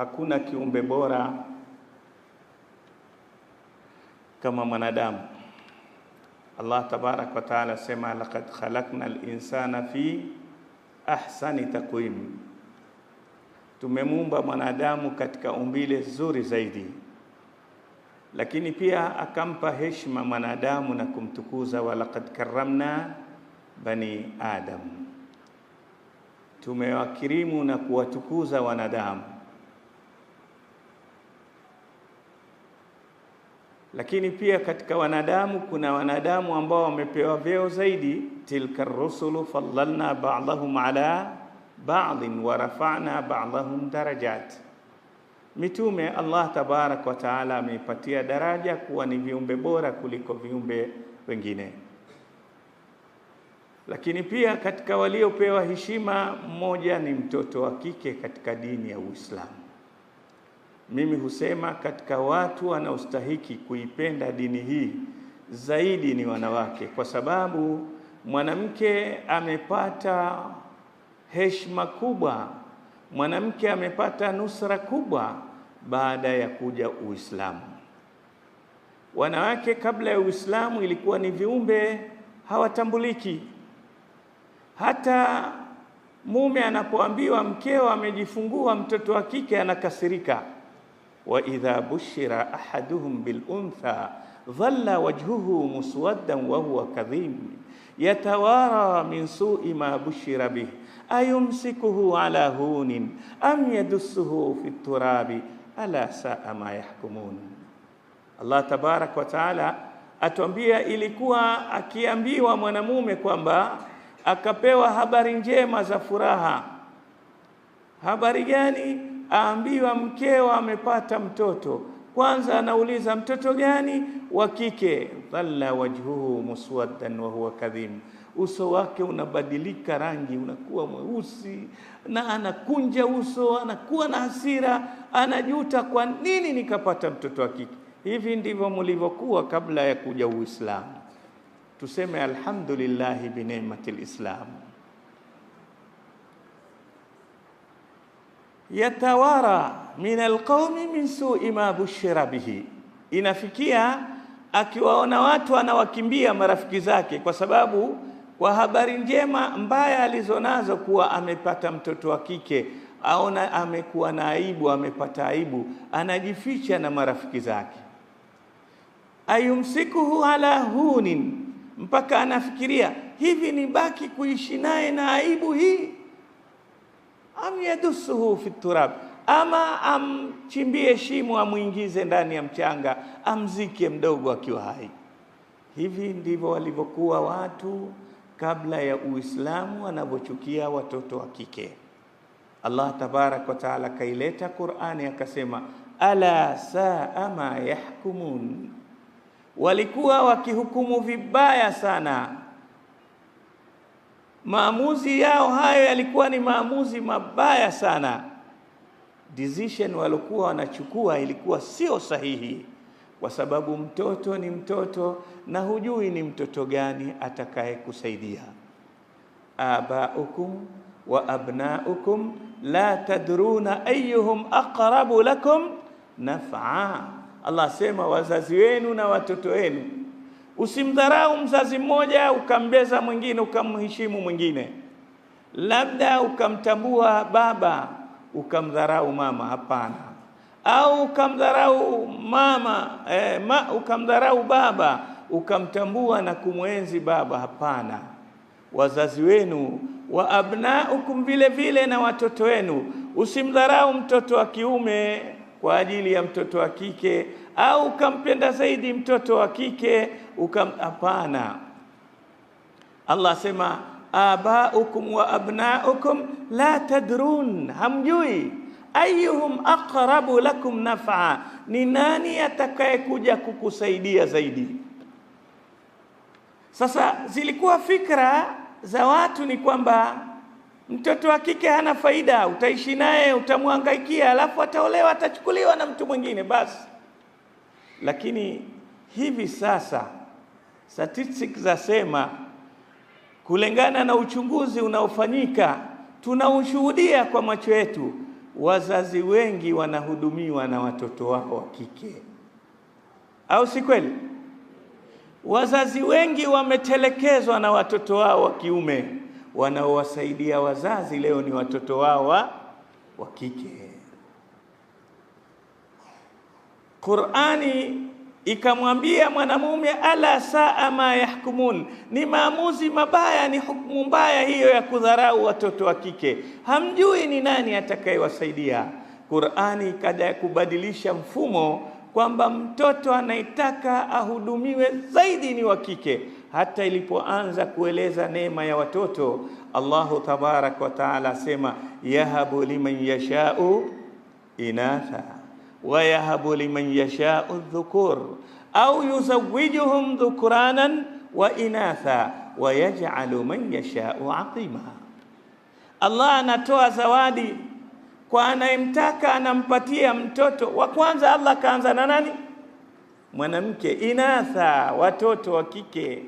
Hakuna kiumbe bora kama mwanadamu. Allah tabarak wa taala sema, laqad khalaqna al-insana fi ahsani taqwim, tumemuumba mwanadamu katika umbile zuri zaidi. Lakini pia akampa heshima mwanadamu na kumtukuza, wa laqad karramna bani adam, tumewakirimu na kuwatukuza wanadamu. Lakini pia katika wanadamu kuna wanadamu ambao wamepewa vyeo zaidi, tilka rusulu faddalna ba'dahum ala ba'din wa rafa'na ba'dahum darajat. Mitume Allah tabarak wa taala ameipatia daraja kuwa ni viumbe bora kuliko viumbe wengine. Lakini pia katika waliopewa heshima, mmoja ni mtoto wa kike katika dini ya Uislamu. Mimi husema katika watu wanaostahiki kuipenda dini hii zaidi ni wanawake, kwa sababu mwanamke amepata heshima kubwa, mwanamke amepata nusra kubwa baada ya kuja Uislamu. Wanawake kabla ya Uislamu ilikuwa ni viumbe hawatambuliki. Hata mume anapoambiwa mkeo amejifungua mtoto wa kike anakasirika. Wa idha bushira ahaduhum bil untha dhalla wajhuhu muswaddan wa huwa kadhim yatawara min su'i ma bushira bih ayumsikuhu ala hunin am yadussuhu fi turabi ala saa ma yahkumun. Allah tabarak wa taala atuambia, ilikuwa akiambiwa mwanamume kwamba akapewa habari njema za furaha. Habari gani? Aambiwa mkeo amepata mtoto. Kwanza anauliza mtoto gani? Wa kike. Dhalla wajhuhu muswaddan wa huwa kadhim, uso wake unabadilika rangi, unakuwa mweusi, na anakunja uso, anakuwa na hasira, anajuta, kwa nini nikapata mtoto wa kike? Hivi ndivyo mlivyokuwa kabla ya kuja Uislamu. Tuseme alhamdulillahi bi ni'matil Islam. Yatawara min alqaumi min su'i ma bushira bihi, inafikia akiwaona watu anawakimbia marafiki zake, kwa sababu kwa habari njema mbaya alizonazo kuwa amepata mtoto wa kike, aona amekuwa na aibu, amepata aibu, anajificha na marafiki zake. Ayumsikuhu ala hunin, mpaka anafikiria hivi nibaki kuishi naye na aibu hii? Am yadussuhu fi turab, ama amchimbie shimo amuingize ndani ya mchanga amzike mdogo akiwa hai. Hivi ndivyo walivyokuwa watu kabla ya Uislamu wanavyochukia watoto wa kike. Allah tabarak wa taala kaileta Qur'ani akasema, ala saa ma yahkumun, walikuwa wakihukumu vibaya sana. Maamuzi yao hayo yalikuwa ni maamuzi mabaya sana. Decision walikuwa wanachukua ilikuwa sio sahihi, kwa sababu mtoto ni mtoto na hujui ni mtoto gani atakaye kusaidia. Abaukum wa abnaukum la tadruna ayyuhum aqrabu lakum naf'a. Allah sema wazazi wenu na watoto wenu. Usimdharau mzazi mmoja ukambeza mwingine ukamheshimu mwingine, labda ukamtambua baba ukamdharau mama, hapana. Au ukamdharau mama ukamdharau baba ukamtambua na kumwenzi baba, hapana. Wazazi wenu wa abnaukum, vile vile na watoto wenu. Usimdharau mtoto wa kiume kwa ajili ya mtoto wa kike, au ukampenda zaidi mtoto wa kike hapana. Allah sema abaukum wa abnaukum la tadrun, hamjui ayyuhum aqrabu lakum naf'a, ni nani atakayekuja kukusaidia zaidi. Sasa zilikuwa fikra za watu ni kwamba mtoto wa kike hana faida, utaishi naye, utamhangaikia, alafu ataolewa, atachukuliwa na mtu mwingine basi. Lakini hivi sasa statistics zasema, kulingana na uchunguzi unaofanyika, tunaushuhudia kwa macho yetu, wazazi wengi wanahudumiwa na watoto wao wa kike, au si kweli? Wazazi wengi wametelekezwa na watoto wao wa kiume. Wanaowasaidia wazazi leo ni watoto wao wa kike. Qur'ani ikamwambia mwanamume, ala saa ma yahkumun, ni maamuzi mabaya, ni hukumu mbaya hiyo ya kudharau watoto wa kike, hamjui ni nani atakayewasaidia. Qur'ani ikaja kubadilisha mfumo kwamba mtoto anayetaka ahudumiwe zaidi ni wa kike. Hata ilipoanza kueleza neema ya watoto, Allahu tabarak wa taala asema, yahabu liman yashau inatha wa yahabu liman yashau dhukur au yuzawijuhum dhukuranan wa inatha wa yaj'alu man yashau aqima. Allah anatoa zawadi kwa anayemtaka, anampatia mtoto wa kwanza. Allah kaanza na nani? Mwanamke, inatha, watoto wa kike.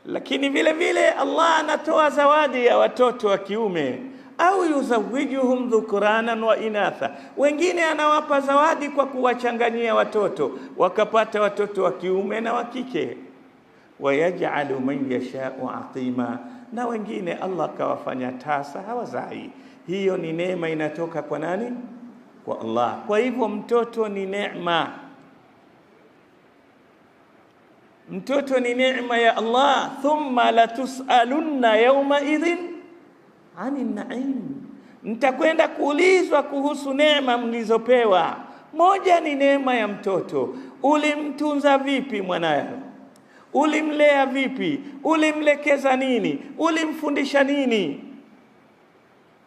Lakini vile vile Allah anatoa zawadi ya watoto wa kiume, au yuzawijuhum dhukuranan wa inatha. Wengine anawapa zawadi kwa kuwachanganyia watoto, wakapata watoto wa kiume na wa kike. Wayaj'alu man yasha'u aqima, na wengine Allah kawafanya tasa, hawazai. Hiyo ni neema inatoka kwa nani? Kwa Allah. Kwa hivyo mtoto ni neema, mtoto ni neema ya Allah. Thumma latusalunna yawma idhin anin naim, mtakwenda kuulizwa kuhusu neema mlizopewa. Moja ni neema ya mtoto, ulimtunza vipi mwanayo? Ulimlea vipi? Ulimlekeza nini? Ulimfundisha nini?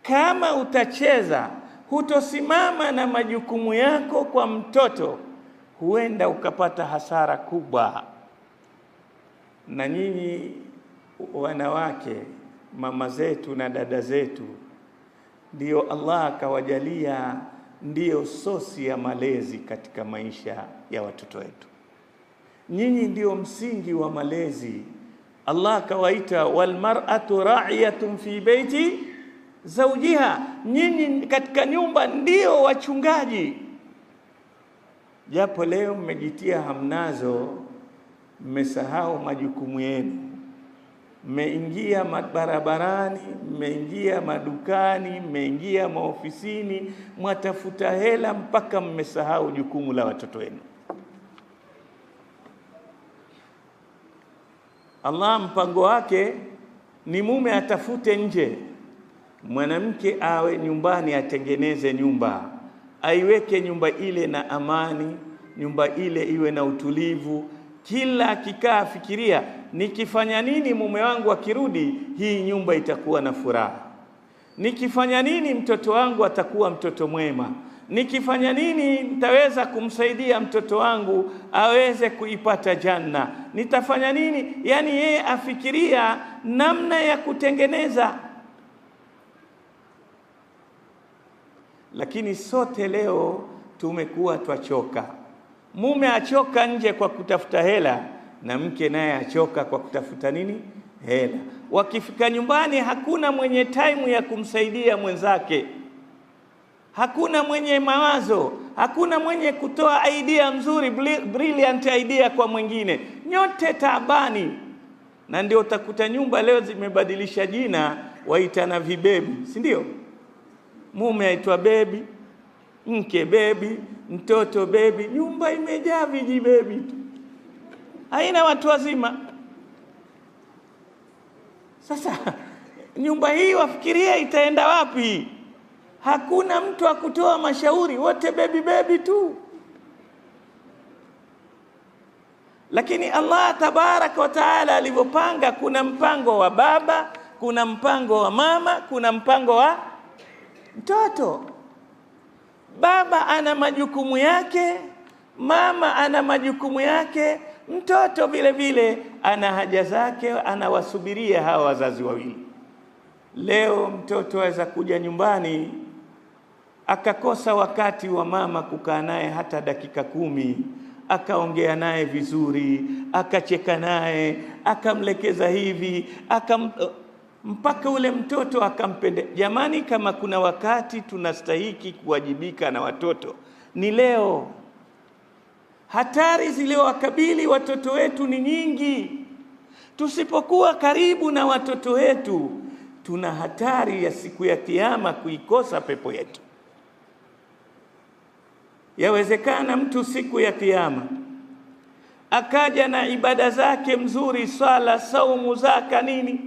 Kama utacheza, hutosimama na majukumu yako kwa mtoto, huenda ukapata hasara kubwa. Na nyinyi wanawake, mama zetu na dada zetu, ndio Allah akawajalia ndiyo sosi ya malezi katika maisha ya watoto wetu. Nyinyi ndio msingi wa malezi. Allah akawaita walmar'atu ra'iyatun fi baiti zawjiha, nyinyi katika nyumba ndio wachungaji. Japo leo mmejitia hamnazo, mmesahau majukumu yenu, mmeingia barabarani, mmeingia madukani, mmeingia maofisini, mwatafuta hela mpaka mmesahau jukumu la watoto wenu. Allah mpango wake ni mume atafute nje, mwanamke awe nyumbani, atengeneze nyumba, aiweke nyumba ile na amani, nyumba ile iwe na utulivu. Kila akikaa afikiria, nikifanya nini mume wangu akirudi, hii nyumba itakuwa na furaha. Nikifanya nini mtoto wangu atakuwa mtoto mwema. Nikifanya nini nitaweza kumsaidia mtoto wangu aweze kuipata janna. Nitafanya nini? Yani yeye afikiria namna ya kutengeneza. Lakini sote leo tumekuwa twachoka. Mume achoka nje kwa kutafuta hela, na mke naye achoka kwa kutafuta nini? Hela. Wakifika nyumbani hakuna mwenye time ya kumsaidia mwenzake, hakuna mwenye mawazo, hakuna mwenye kutoa idea mzuri, brilliant idea kwa mwingine. Nyote taabani. Na ndio utakuta nyumba leo zimebadilisha jina, waitana vibebi, si ndio? Mume aitwa bebi, mke bebi, mtoto bebi, nyumba imejaa vijibebi tu, haina watu wazima. Sasa nyumba hii wafikiria itaenda wapi? Hakuna mtu akutoa mashauri, wote bebi bebi tu. Lakini Allah tabaraka wa taala alivyopanga, kuna mpango wa baba, kuna mpango wa mama, kuna mpango wa mtoto. Baba ana majukumu yake, mama ana majukumu yake, mtoto vile vile ana haja zake, anawasubiria hawa wazazi wawili. Leo mtoto aweza kuja nyumbani akakosa wakati wa mama kukaa naye hata dakika 10, akaongea naye vizuri, akacheka naye, akamlekeza hivi, mpaka ule mtoto akampende. Jamani, kama kuna wakati tunastahiki kuwajibika na watoto ni leo. Hatari zilizowakabili watoto wetu ni nyingi. Tusipokuwa karibu na watoto wetu, tuna hatari ya siku ya Kiyama kuikosa pepo yetu. Yawezekana mtu siku ya Kiyama akaja na ibada zake mzuri, swala, saumu, zaka, nini,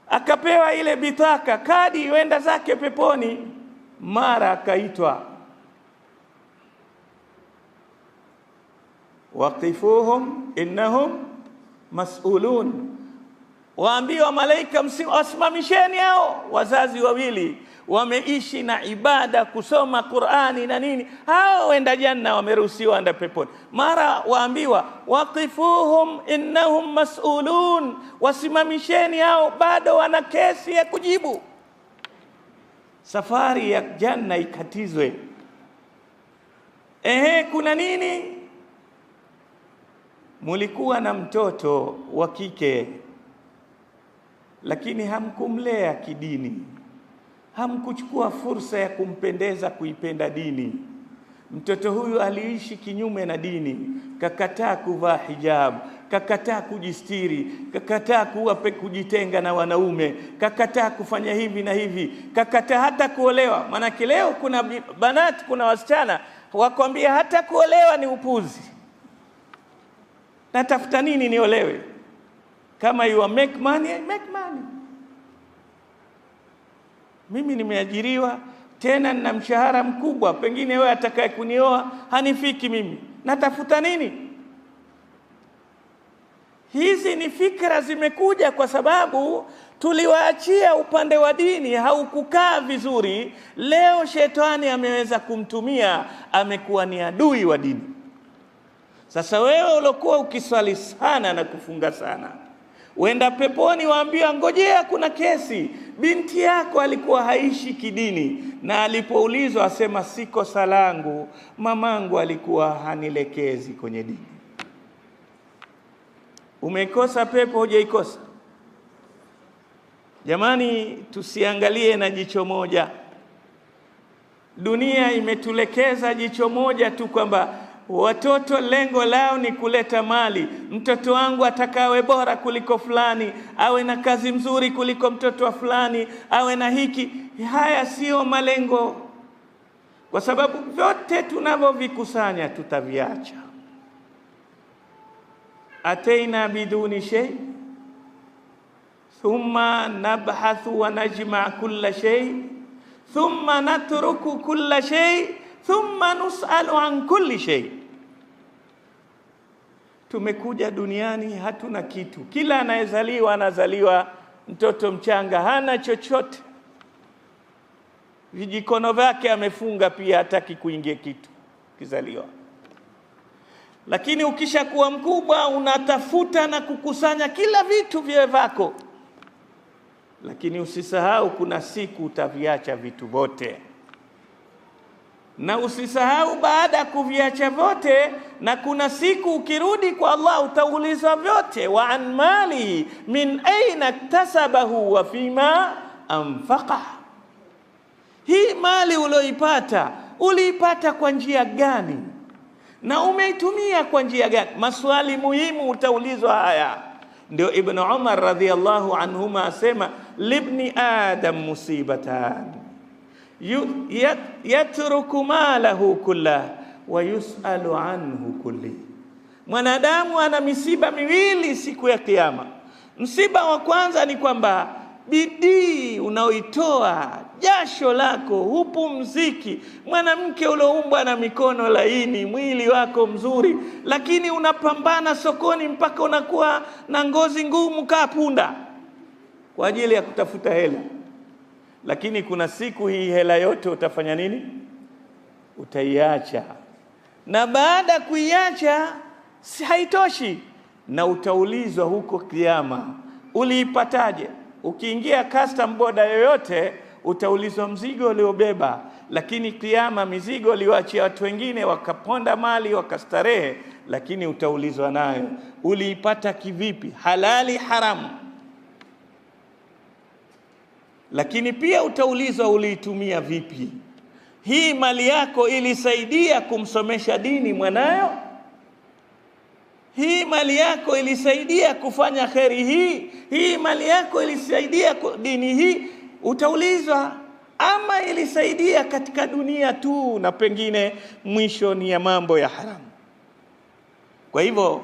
akapewa ile bitaka kadi, wenda zake peponi, mara akaitwa, waqifuhum innahum mas'ulun, waambiwa malaika, wasimamisheni hao wazazi wawili wameishi na ibada, kusoma Qur'ani na nini, hao wenda janna, wameruhusiwa enda peponi. Mara waambiwa waqifuhum innahum mas'ulun, wasimamisheni hao, bado wana kesi ya kujibu. Safari ya janna ikatizwe. Ehe, kuna nini? Mulikuwa na mtoto wa kike, lakini hamkumlea kidini, hamkuchukua fursa ya kumpendeza kuipenda dini. Mtoto huyu aliishi kinyume na dini, kakataa kuvaa hijab, kakataa kujistiri, kakataa kuwa kujitenga na wanaume, kakataa kufanya hivi na hivi, kakataa hata kuolewa. Maanake leo kuna banati, kuna wasichana wakwambia hata kuolewa ni upuzi. Natafuta nini niolewe? Kama you make money, I make money. Mimi nimeajiriwa tena nina mshahara mkubwa, pengine wewe atakaye kunioa hanifiki mimi. Natafuta nini? Hizi ni fikra zimekuja kwa sababu tuliwaachia upande wa dini, haukukaa vizuri. Leo shetani ameweza kumtumia, amekuwa ni adui wa dini. Sasa wewe uliokuwa ukiswali sana na kufunga sana, wenda peponi, waambiwa ngojea, kuna kesi. Binti yako alikuwa haishi kidini, na alipoulizwa asema si kosa langu, mamangu alikuwa hanilekezi kwenye dini. Umekosa pepo, hujaikosa? Jamani, tusiangalie na jicho moja. Dunia imetulekeza jicho moja tu kwamba watoto lengo lao ni kuleta mali. Mtoto wangu atakawe bora kuliko fulani, awe na kazi mzuri kuliko mtoto wa fulani, awe na hiki. Haya sio malengo, kwa sababu vyote tunavyovikusanya tutaviacha. Ataina biduni shay thumma nabhathu wa najma kulla shay thumma natruku kulla shay thumma nusalu an kulli shay. Tumekuja duniani hatuna kitu. Kila anayezaliwa anazaliwa mtoto mchanga, hana chochote. Vijikono vyake amefunga pia, hataki kuingia kitu kizaliwa. Lakini ukishakuwa mkubwa unatafuta na kukusanya kila vitu vye vako. Lakini usisahau kuna siku utaviacha vitu vyote. Na usisahau baada ya kuviacha vyote, na kuna siku ukirudi kwa Allah utaulizwa vyote. Wa an mali min aina iktasabahu wa fima anfaqa. Hii mali ulioipata, uliipata kwa njia gani? Na umeitumia kwa njia gani? Maswali muhimu utaulizwa haya. Ndio Ibn Umar radhiyallahu anhuma asema, libni adam musibatan yatruku malahu kullah wa yusalu anhu kulli. Mwanadamu ana misiba miwili siku ya Kiyama. Msiba wa kwanza ni kwamba bidii unaoitoa, jasho lako, hupumziki. Mwanamke ulioumbwa na mikono laini, mwili wako mzuri, lakini unapambana sokoni mpaka unakuwa na ngozi ngumu kaa punda kwa ajili ya kutafuta hela. Lakini kuna siku hii hela yote utafanya nini? Utaiacha. Na baada kuiacha si haitoshi, na utaulizwa huko Kiyama, uliipataje? Ukiingia custom border yoyote utaulizwa mzigo uliobeba. Lakini Kiyama mizigo uliyoachia watu wengine wakaponda mali wakastarehe, lakini utaulizwa nayo, uliipata kivipi? Halali haramu? Lakini pia utaulizwa uliitumia vipi. Hii mali yako ilisaidia kumsomesha dini mwanayo? Hii mali yako ilisaidia kufanya kheri hii? Hii mali yako ilisaidia dini hii? Utaulizwa. Ama ilisaidia katika dunia tu, na pengine mwisho ni ya mambo ya haramu. Kwa hivyo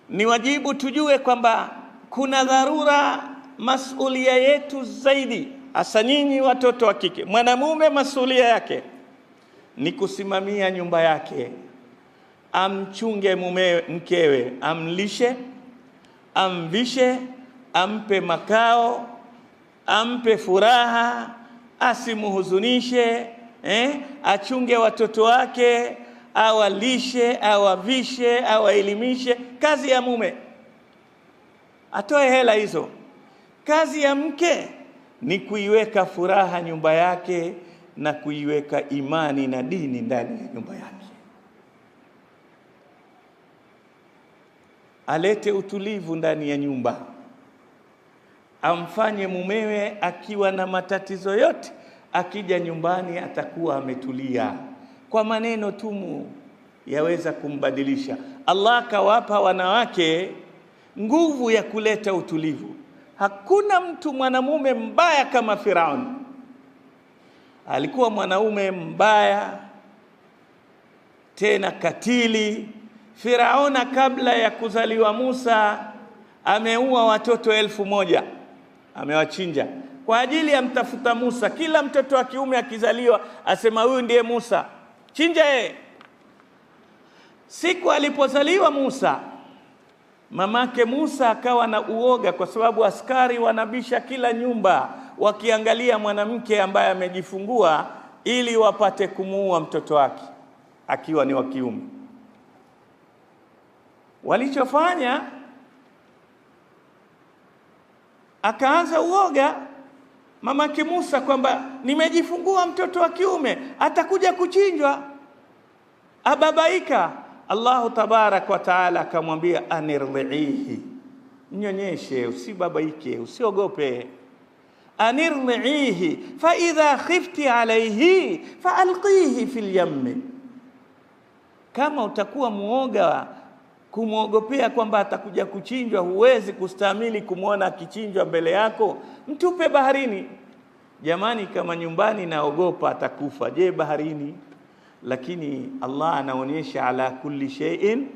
ni wajibu tujue kwamba kuna dharura, masulia yetu zaidi, hasa nyinyi watoto wa kike. Mwanamume masulia yake ni kusimamia nyumba yake, amchunge mumewe, mkewe, amlishe, amvishe, ampe makao, ampe furaha, asimuhuzunishe, achunge watoto wake, awalishe, awavishe, awaelimishe. Kazi ya mume atoe hela hizo. Kazi ya mke ni kuiweka furaha nyumba yake na kuiweka imani na dini ndani ya nyumba yake. Alete utulivu ndani ya nyumba, amfanye mumewe akiwa na matatizo yote, akija nyumbani atakuwa ametulia. Kwa maneno tumu yaweza kumbadilisha. Allah kawapa wanawake nguvu ya kuleta utulivu. Hakuna mtu mwanamume mbaya kama Firaun. Alikuwa mwanaume mbaya tena katili. Firauna kabla ya kuzaliwa Musa ameua watoto 1000, amewachinja kwa ajili ya mtafuta Musa. Kila mtoto wa kiume akizaliwa asema huyu ndiye Musa, chinja yeye. Siku alipozaliwa Musa, mamake Musa akawa na uoga, kwa sababu askari wanabisha kila nyumba wakiangalia mwanamke ambaye amejifungua ili wapate kumuua mtoto wake akiwa ni wa kiume. Walichofanya, akaanza uoga mamake Musa kwamba nimejifungua mtoto wa kiume, atakuja kuchinjwa. Ababaika. Allahu tabarak wa taala akamwambia anirlihi, mnyonyeshe, usibabaike, usiogope. Anirlihi fa idha khifti alayhi fa alqihi fil yammi. Kama utakuwa muoga kumwogopea kwamba atakuja kuchinjwa, huwezi kustahimili kumwona akichinjwa mbele yako, mtupe baharini. Jamani, kama nyumbani naogopa atakufa, je baharini? Lakini Allah anaonyesha ala kulli shay'in,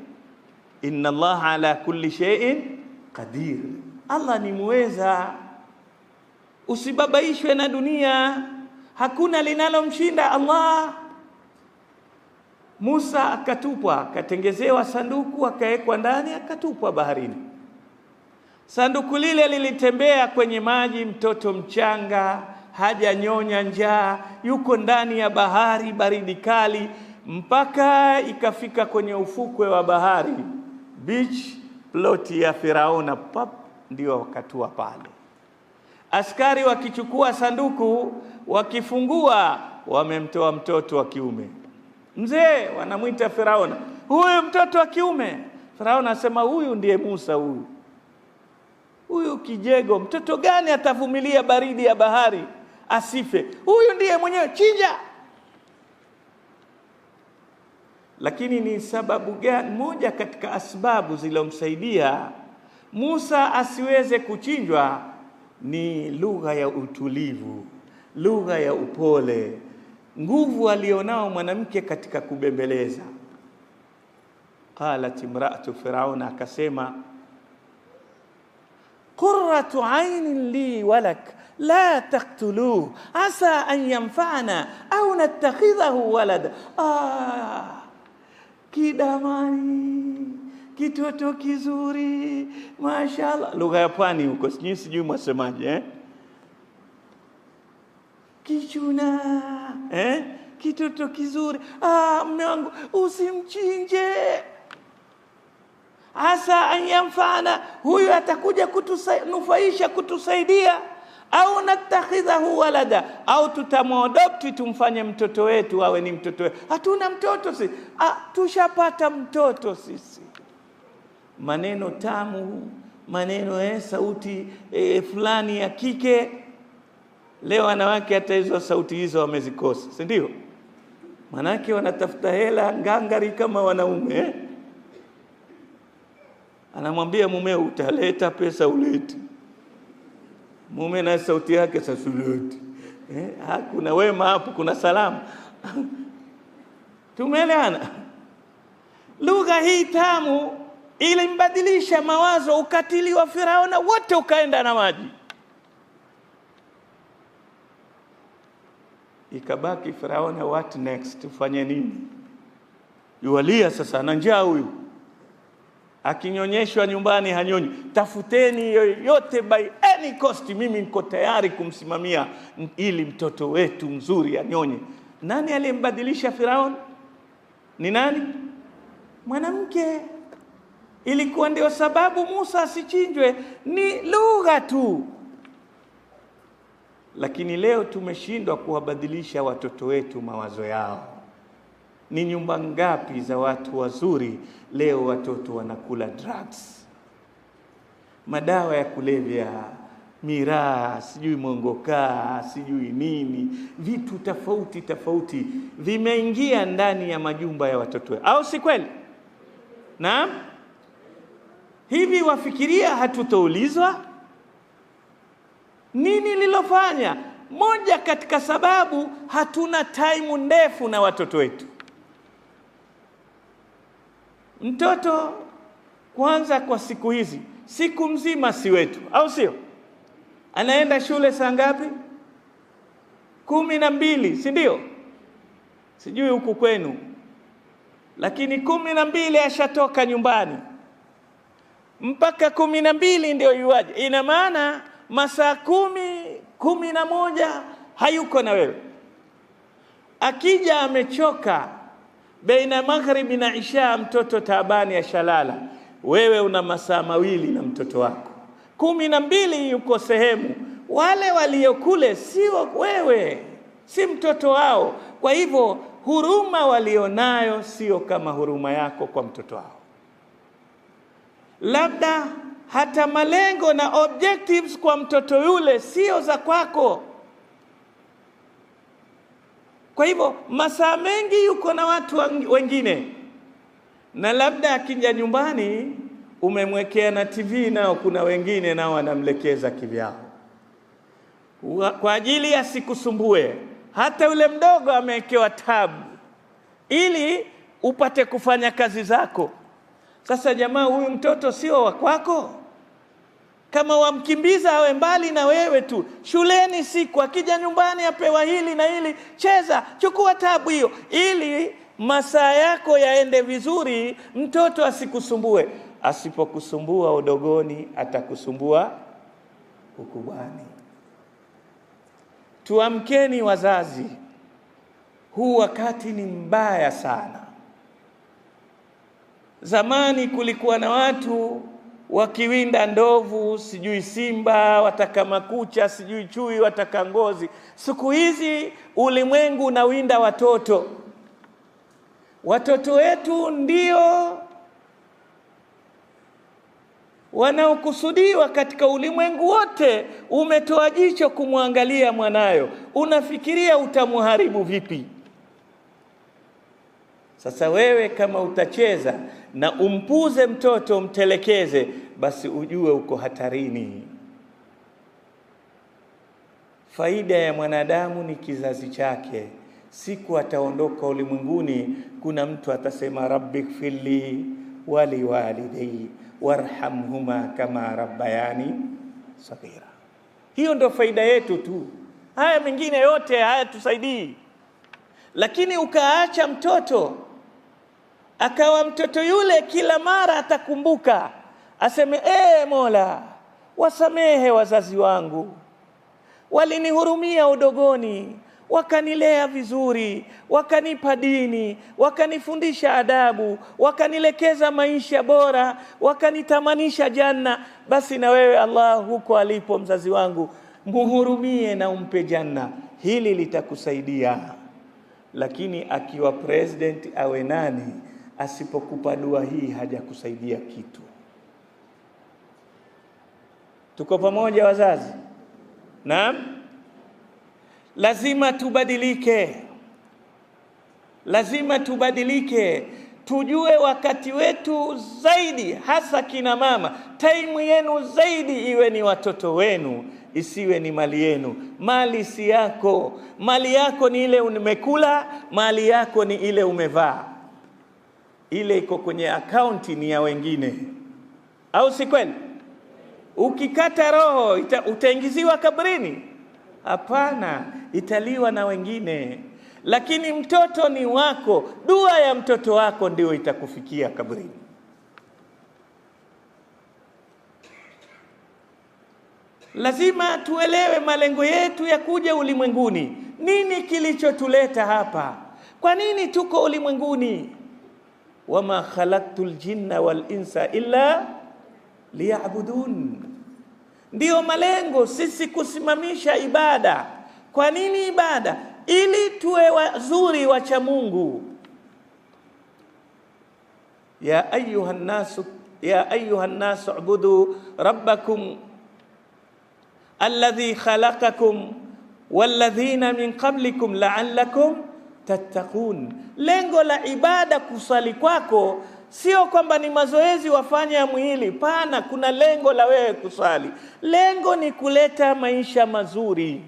inna Allah ala kulli shay'in qadir. Allah ni muweza. Usibabaishwe na dunia, hakuna linalomshinda Allah. Musa akatupwa, akatengezewa sanduku, akawekwa ndani, akatupwa baharini. Sanduku lile lilitembea kwenye maji, mtoto mchanga hajanyonya njaa, yuko ndani ya bahari, baridi kali, mpaka ikafika kwenye ufukwe wa bahari, beach plot ya Firauna, pap, ndio wakatua pale. Askari wakichukua sanduku, wakifungua, wamemtoa mtoto wa kiume. Mzee wanamuita Firauna, huyu mtoto wa kiume. Firauna asema huyu ndiye Musa, huyu huyu kijego, mtoto gani atavumilia baridi ya bahari asife? Huyu ndiye mwenyewe, chinja. Lakini ni sababu gani? Moja katika asbabu zilizomsaidia Musa asiweze kuchinjwa ni lugha ya utulivu, lugha ya upole, nguvu alionao mwanamke katika kubembeleza. Qalat imra'atu Firauna, akasema qurratu aynin li walak la taqtuluhu asa an yanfa'ana au nattakhidhahu walada. Ah, kidamani, kitoto kizuri, mashallah. Lugha ya pwani huko, sijui mwasemaje, Kichuna, kitoto kizuri. Ah, mume wangu usimchinje. Asa an yanfa'ana, huyu atakuja kutunufaisha, kutusaidia. Au natakhidhahu walada, au tutamuadopti tumfanye mtoto wetu awe ni mtoto wetu. Hatuna mtoto sisi. Ah, tushapata mtoto sisi. Maneno tamu, maneno sauti fulani ya kike. Leo wanawake hata hizo sauti hizo wamezikosa, si ndio? Manake wanatafuta hela ngangari kama wanaume eh? Anamwambia mumeo utaleta pesa ulete. Mume na sauti yake sasa ulete. Hakuna wema hapo, kuna salamu. Tumeelewana? Lugha hii tamu ilimbadilisha mawazo, ukatili wa Firauna wote ukaenda na maji. Ikabaki Firauna, what next? Tufanye nini? Yualia sasa, ana njaa huyu. Akinyonyeshwa nyumbani hanyonyi. Tafuteni yoyote by any cost, mimi niko tayari kumsimamia ili mtoto wetu mzuri anyonye. Nani aliyembadilisha Firaun? Ni nani? Mwanamke. Ilikuwa ndio sababu Musa asichinjwe, ni lugha tu. Lakini leo tumeshindwa kuwabadilisha watoto wetu mawazo yao. Ni nyumba ngapi za watu wazuri leo watoto wanakula drugs, madawa ya kulevya, miraa, sijui mongokaa, sijui nini, vitu tofauti tofauti vimeingia ndani ya majumba ya watoto, au si kweli? Naam. Hivi wafikiria hatutoulizwa nini lilofanya? Moja katika sababu, hatuna time ndefu na watoto wetu. Mtoto kwanza kwa siku hizi, siku mzima si wetu, au sio? Anaenda shule saa ngapi? 12, si ndio? Sijui huku kwenu, lakini 12 ashatoka nyumbani. Mpaka 12 ndio yuaje. Ina maana masaa 10, 11 hayuko na wewe. Akija amechoka, baina magharibi na isha mtoto taabani ashalala. Wewe una masaa mawili na mtoto wako. 12 yuko sehemu. Wale waliokule sio wewe, si mtoto wao. Kwa hivyo huruma walionayo sio kama huruma yako kwa mtoto wao. Labda hata malengo na objectives kwa mtoto yule sio za kwako. Kwa hivyo masaa mengi yuko na watu wengine, na labda akija nyumbani umemwekea na TV, nao kuna wengine nao wanamlekeza kivyao kwa ajili asikusumbue. Hata yule mdogo amewekewa tabu ili upate kufanya kazi zako. Sasa jamaa, huyu mtoto sio wa kwako. Kama wamkimbiza awe mbali na wewe tu. Shuleni siku, akija nyumbani apewa hili na hili, cheza, chukua tabu hiyo ili masaa yako yaende vizuri, mtoto asikusumbue. Asipokusumbua udogoni, atakusumbua ukubwani. Tuamkeni wazazi, huu wakati ni mbaya sana. Zamani kulikuwa na watu wakiwinda ndovu, sijui simba, wataka makucha, sijui chui, wataka ngozi. Siku hizi ulimwengu unawinda watoto. Watoto wetu ndio wanaokusudiwa katika ulimwengu wote. Umetoa jicho kumwangalia mwanayo, unafikiria utamuharibu vipi? Sasa wewe kama utacheza na umpuze mtoto, umtelekeze, basi ujue uko hatarini. Faida ya mwanadamu ni kizazi chake. Siku ataondoka ulimwenguni, kuna mtu atasema rabbighfirli wali walidayya warhamhuma kama rabbayani saghira. Hiyo ndo faida yetu tu. Haya mengine yote hayatusaidii. Lakini ukaacha mtoto akawa mtoto yule kila mara atakumbuka, aseme Mola, wasamehe wazazi wangu, walinihurumia udogoni, wakanilea vizuri, wakanipa dini, wakanifundisha adabu, wakanilekeza maisha bora, wakanitamanisha janna. Basi na wewe Allah, huko alipo mzazi wangu, muhurumie na umpe janna. Hili litakusaidia. Lakini akiwa president awe nani, asipokupa dua hii hajakusaidia kitu. Tuko pamoja wazazi? Naam? Lazima tubadilike, lazima tubadilike, tujue wakati wetu zaidi, hasa kina mama, taimu yenu zaidi iwe ni watoto wenu, isiwe ni mali yenu. Mali si yako. Mali yako ni ile umekula, mali yako ni ile umevaa. Ile iko kwenye akaunti ni ya wengine, au si kweli? Ukikata roho utaingiziwa kaburini? Hapana, italiwa na wengine. Lakini mtoto ni wako, dua ya mtoto wako ndio itakufikia kaburini. Lazima tuelewe malengo yetu ya kuja ulimwenguni. Nini kilichotuleta hapa? Kwa nini tuko ulimwenguni? Wama khalaqtul jinna wal insa illa liya'budun. Ndiyo malengo sisi kusimamisha ibada. Kwa nini ibada? Ili tuwe wazuri wacha Mungu. Ya ayuhan nasu, ya ayuhan nasu ubudu rabbakum alladhi khalaqakum walladhina min qablikum la'allakum tattaqun. Lengo la ibada, kusali kwako, sio kwamba ni mazoezi wafanya ya mwili. Pana, kuna lengo la wewe kusali. Lengo ni kuleta maisha mazuri.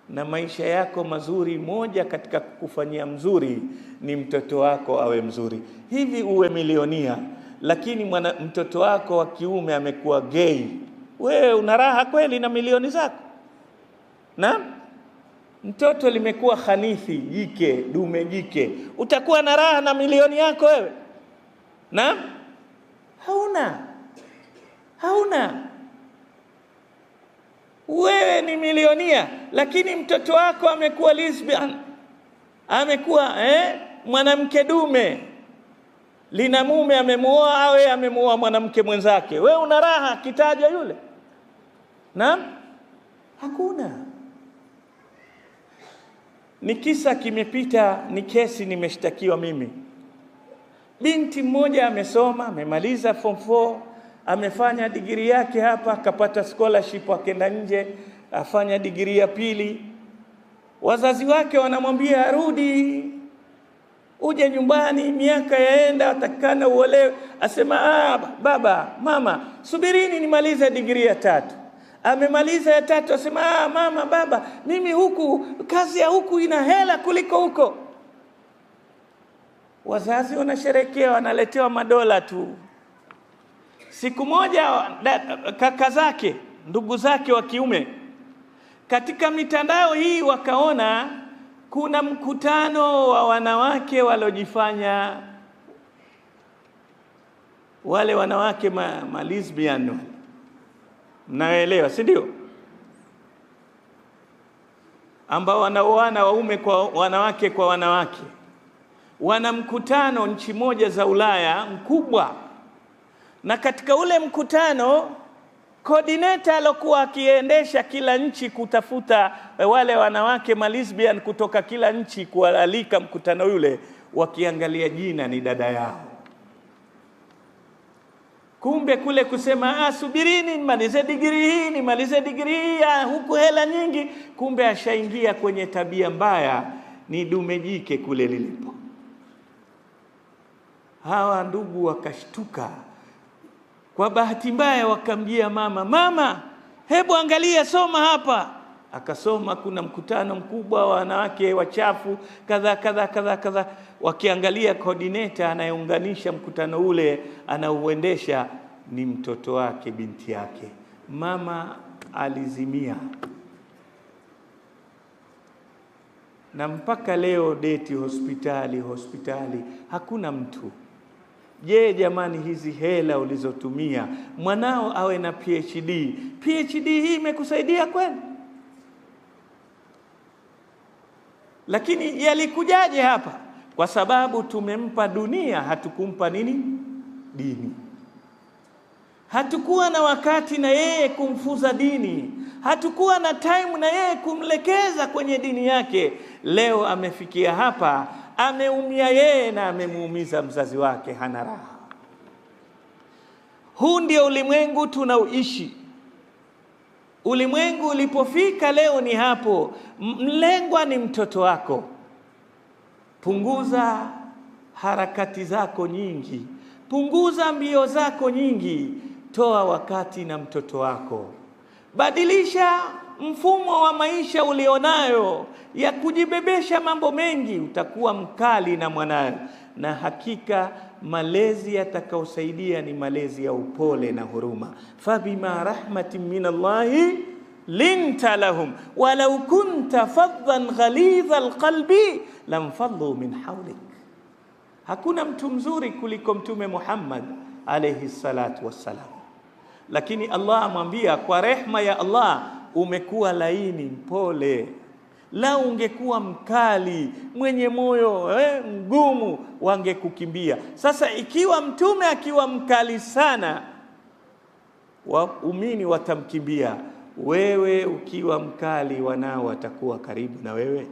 Na maisha yako mazuri, moja katika kukufanyia mzuri ni mtoto wako awe mzuri. Hivi uwe milionia, lakini mtoto wako wa kiume amekuwa gay, wewe una raha kweli na milioni zako? Na mtoto limekuwa khanithi, jike, dume jike, utakuwa na raha na milioni yako wewe? Na hauna, hauna. Wewe ni milionia, lakini mtoto wako amekuwa lesbian, amekuwa mwanamke dume, lina mume amemuoa, awe amemuoa mwanamke mwenzake, wewe una raha kitaja yule? Naam, hakuna. Ni kisa kimepita, ni kesi nimeshtakiwa mimi. Binti mmoja amesoma, amemaliza form 4, amefanya digiri yake hapa, akapata scholarship, akenda nje afanya digiri ya pili. Wazazi wake wanamwambia arudi, uje nyumbani, miaka yaenda, atakana uolewe. Asema baba, mama, subirini nimalize digiri ya tatu. Amemaliza ya tatu, asema mama, baba, mimi huku kazi ya huku ina hela kuliko huko. Wazazi wanasherekea, wanaletewa madola tu. Siku moja kaka zake, ndugu zake wa kiume, katika mitandao hii wakaona kuna mkutano wa wanawake walojifanya wale wanawake ma lesbian. Mnaelewa, si ndio? Ambao wanaoana waume kwa wanawake kwa wanawake. Wana mkutano nchi moja za Ulaya mkubwa. Na katika ule mkutano, coordinator alokuwa akiendesha kila nchi kutafuta wale wanawake ma lesbian kutoka kila nchi kualika mkutano yule, wakiangalia jina ni dada yao. Kumbe kule kusema subirini nimalize digiri hii, nimalize digiri hii, huku hela nyingi, kumbe ashaingia kwenye tabia mbaya, ni dume jike kule lilipo. Hawa ndugu wakashtuka. Kwa bahati mbaya wakamjia mama, mama, hebu angalia, soma hapa. Akasoma kuna mkutano mkubwa wa wanawake wachafu kadha kadha kadha kadha. Wakiangalia coordinator anayeunganisha mkutano ule, anauendesha, ni mtoto wake, binti yake. Mama alizimia. Na mpaka leo deti hospitali, hospitali, hakuna mtu. Je, jamani, hizi hela ulizotumia mwanao awe na PhD, PhD hii imekusaidia kweli? Lakini yalikujaje hapa? Kwa sababu tumempa dunia, hatukumpa nini? Dini. Hatukuwa na wakati na yeye kumfuza dini, hatukuwa na time na yeye kumlekeza kwenye dini yake. Leo amefikia hapa, ameumia yeye na amemuumiza mzazi wake, hana raha. Huu ndio ulimwengu tunaoishi. Ulimwengu ulipofika leo ni hapo, mlengwa ni mtoto wako. Punguza harakati zako nyingi, punguza mbio zako nyingi, toa wakati na mtoto wako. Badilisha mfumo wa maisha ulionayo ya kujibebesha mambo mengi, utakuwa mkali na mwanayo. Na hakika malezi yatakaosaidia ni malezi ya upole na huruma. Fabima rahmatin min Allahi linta lahum walau kunta faddan ghalidha alqalbi lamfaddu min hawlik. Hakuna mtu mzuri kuliko Mtume Muhammad alayhi salatu wassalam, lakini Allah amwambia kwa rehma ya Allah, umekuwa laini mpole. Lau ungekuwa mkali mwenye moyo mgumu, wangekukimbia. Sasa ikiwa mtume akiwa mkali sana, waumini watamkimbia. Wewe ukiwa mkali, wanao watakuwa karibu na wewe.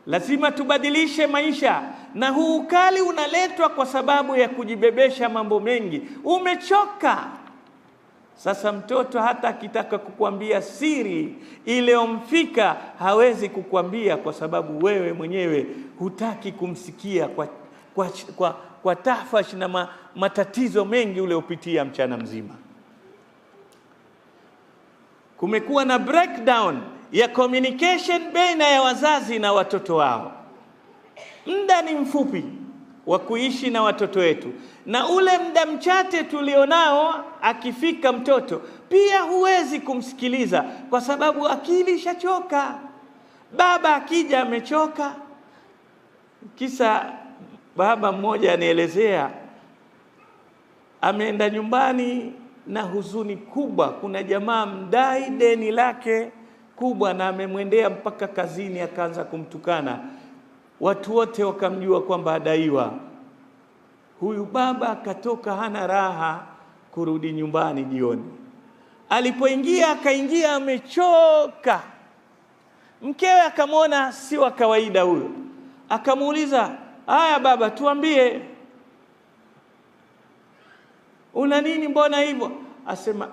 Lazima tubadilishe maisha, na huu ukali unaletwa kwa sababu ya kujibebesha mambo mengi. Umechoka. Sasa mtoto hata akitaka kukuambia siri iliyomfika hawezi kukuambia, kwa sababu wewe mwenyewe hutaki kumsikia kwa tafash na matatizo mengi uliopitia mchana mzima. Kumekuwa na breakdown ya communication baina ya wazazi na watoto wao. Muda ni mfupi wa kuishi na watoto wetu, na ule muda mchache tulionao, akifika mtoto pia huwezi kumsikiliza kwa sababu akili ishachoka. Baba akija amechoka. Kisa baba mmoja anielezea, ameenda nyumbani na huzuni kubwa. Kuna jamaa mdai deni lake kubwa, na amemwendea mpaka kazini, akaanza kumtukana. Watu wote wakamjua kwamba adaiwa. Huyu baba akatoka hana raha kurudi nyumbani jioni. Alipoingia akaingia amechoka. Mkewe akamwona si wa kawaida huyo, akamuuliza, haya baba, tuambie una nini, mbona hivyo? Asema,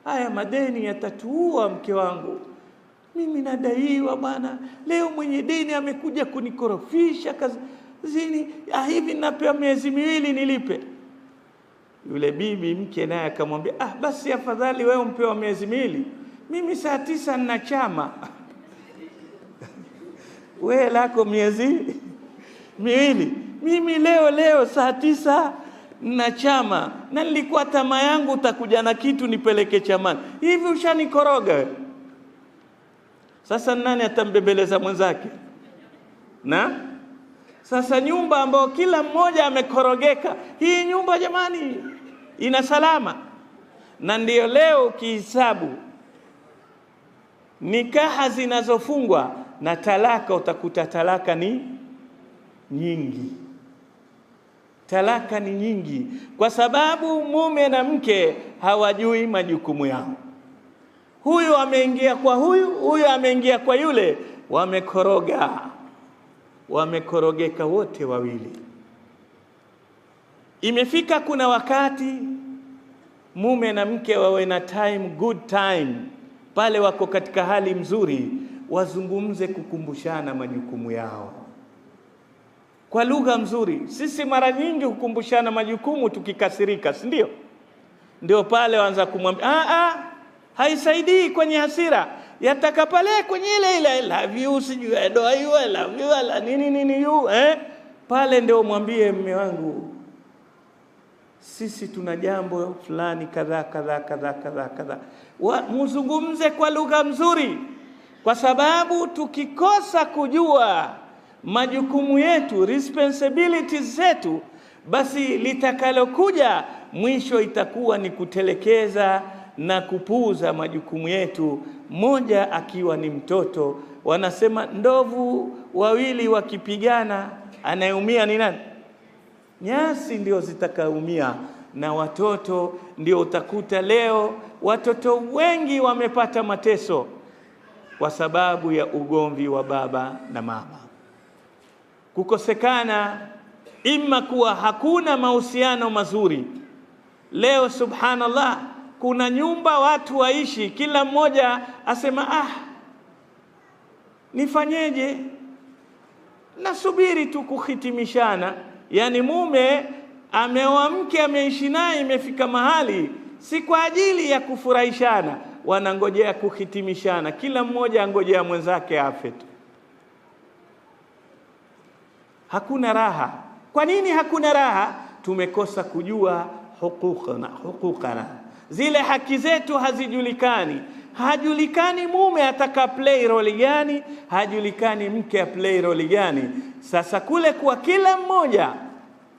haya madeni yatatuua mke wangu, mimi nadaiwa bwana, leo mwenye deni amekuja kunikorofisha kazini, hivi napewa miezi miwili nilipe. Yule bibi mke naye akamwambia, basi afadhali wewe umpewa miezi miwili, mimi saa 9 nina chama wewe lako miezi miwili, mimi leo saa 9 na chama, na nilikuwa tamaa yangu utakuja na kitu nipeleke chamani, hivi ushanikoroga wewe. Sasa nani atambembeleza mwenzake? Na sasa nyumba ambayo kila mmoja amekorogeka, hii nyumba jamani ina salama? Na ndiyo leo ukihesabu nikaha zinazofungwa na talaka, utakuta talaka ni nyingi. Talaka ni nyingi kwa sababu mume na mke hawajui majukumu yao. Huyu ameingia kwa huyu, huyu ameingia kwa yule, wamekoroga, wamekorogeka wote wawili. Imefika kuna wakati mume na mke wawe na time, good time, pale wako katika hali mzuri, wazungumze kukumbushana majukumu yao kwa lugha mzuri. Sisi mara nyingi hukumbushana majukumu tukikasirika, si ndio? Ndio pale waanza kumwambia haisaidii kwenye hasira, yataka pale kwenye ile ile I love you, sijui I adore you, I love you, la nini nini you, Pale ndio mwambie mume wangu, sisi tuna jambo fulani kadhaa kadhaa kadhaa kadhaa kadhaa. Mzungumze kwa lugha mzuri, kwa sababu tukikosa kujua majukumu yetu, responsibilities zetu, basi litakalokuja mwisho itakuwa ni kutelekeza na kupuuza majukumu yetu, mmoja akiwa ni mtoto. Wanasema ndovu wawili wakipigana, anayeumia ni nani? Nyasi ndio zitakaumia, na watoto ndio utakuta leo watoto wengi wamepata mateso kwa sababu ya ugomvi wa baba na mama. Kukosekana ima kuwa hakuna mahusiano mazuri. Leo subhanallah, Kuna nyumba watu waishi, kila mmoja asema ah, nifanyeje? Nasubiri tu kuhitimishana. Yani mume ameoa mke, ameishi naye, imefika mahali si kwa ajili ya kufurahishana, wanangojea kuhitimishana, kila mmoja angojea mwenzake afe tu. Hakuna raha. Kwa nini hakuna raha? Tumekosa kujua hukukana, zile haki zetu hazijulikani. Hajulikani mume ataka play role gani, hajulikani mke play role gani. Sasa kule kwa kila mmoja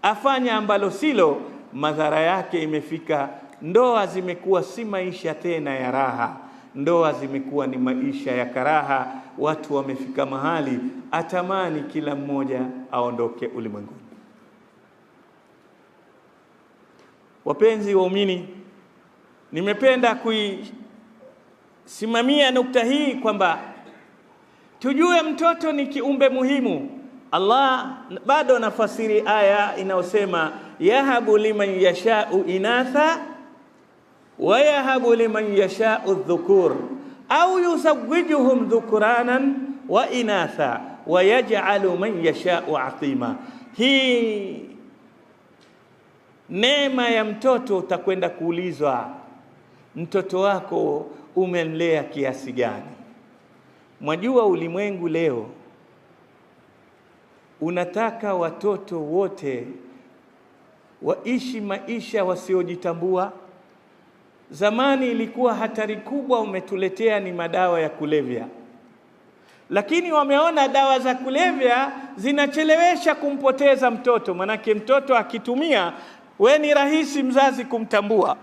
afanya ambalo silo, madhara yake imefika. Ndoa zimekuwa si maisha tena ya raha, ndoa zimekuwa ni maisha ya karaha. Watu wamefika mahali atamani kila mmoja aondoke ulimwenguni. Wapenzi waumini, nimependa kuisimamia nukta hii kwamba tujue mtoto ni kiumbe muhimu. Allah bado anafasiri aya inayosema yahabu liman yashau inatha wa yahabu liman yashau dhukur au yuzawijuhum dhukuranan wa inatha wa yaj'alu man yashau aqima. Hii neema ya mtoto utakwenda kuulizwa, mtoto wako umemlea kiasi gani? Mwajua ulimwengu leo unataka watoto wote waishi maisha wasiojitambua. Zamani ilikuwa hatari kubwa umetuletea ni madawa ya kulevya, lakini wameona dawa za kulevya zinachelewesha kumpoteza mtoto. Manake mtoto akitumia, we ni rahisi mzazi kumtambua.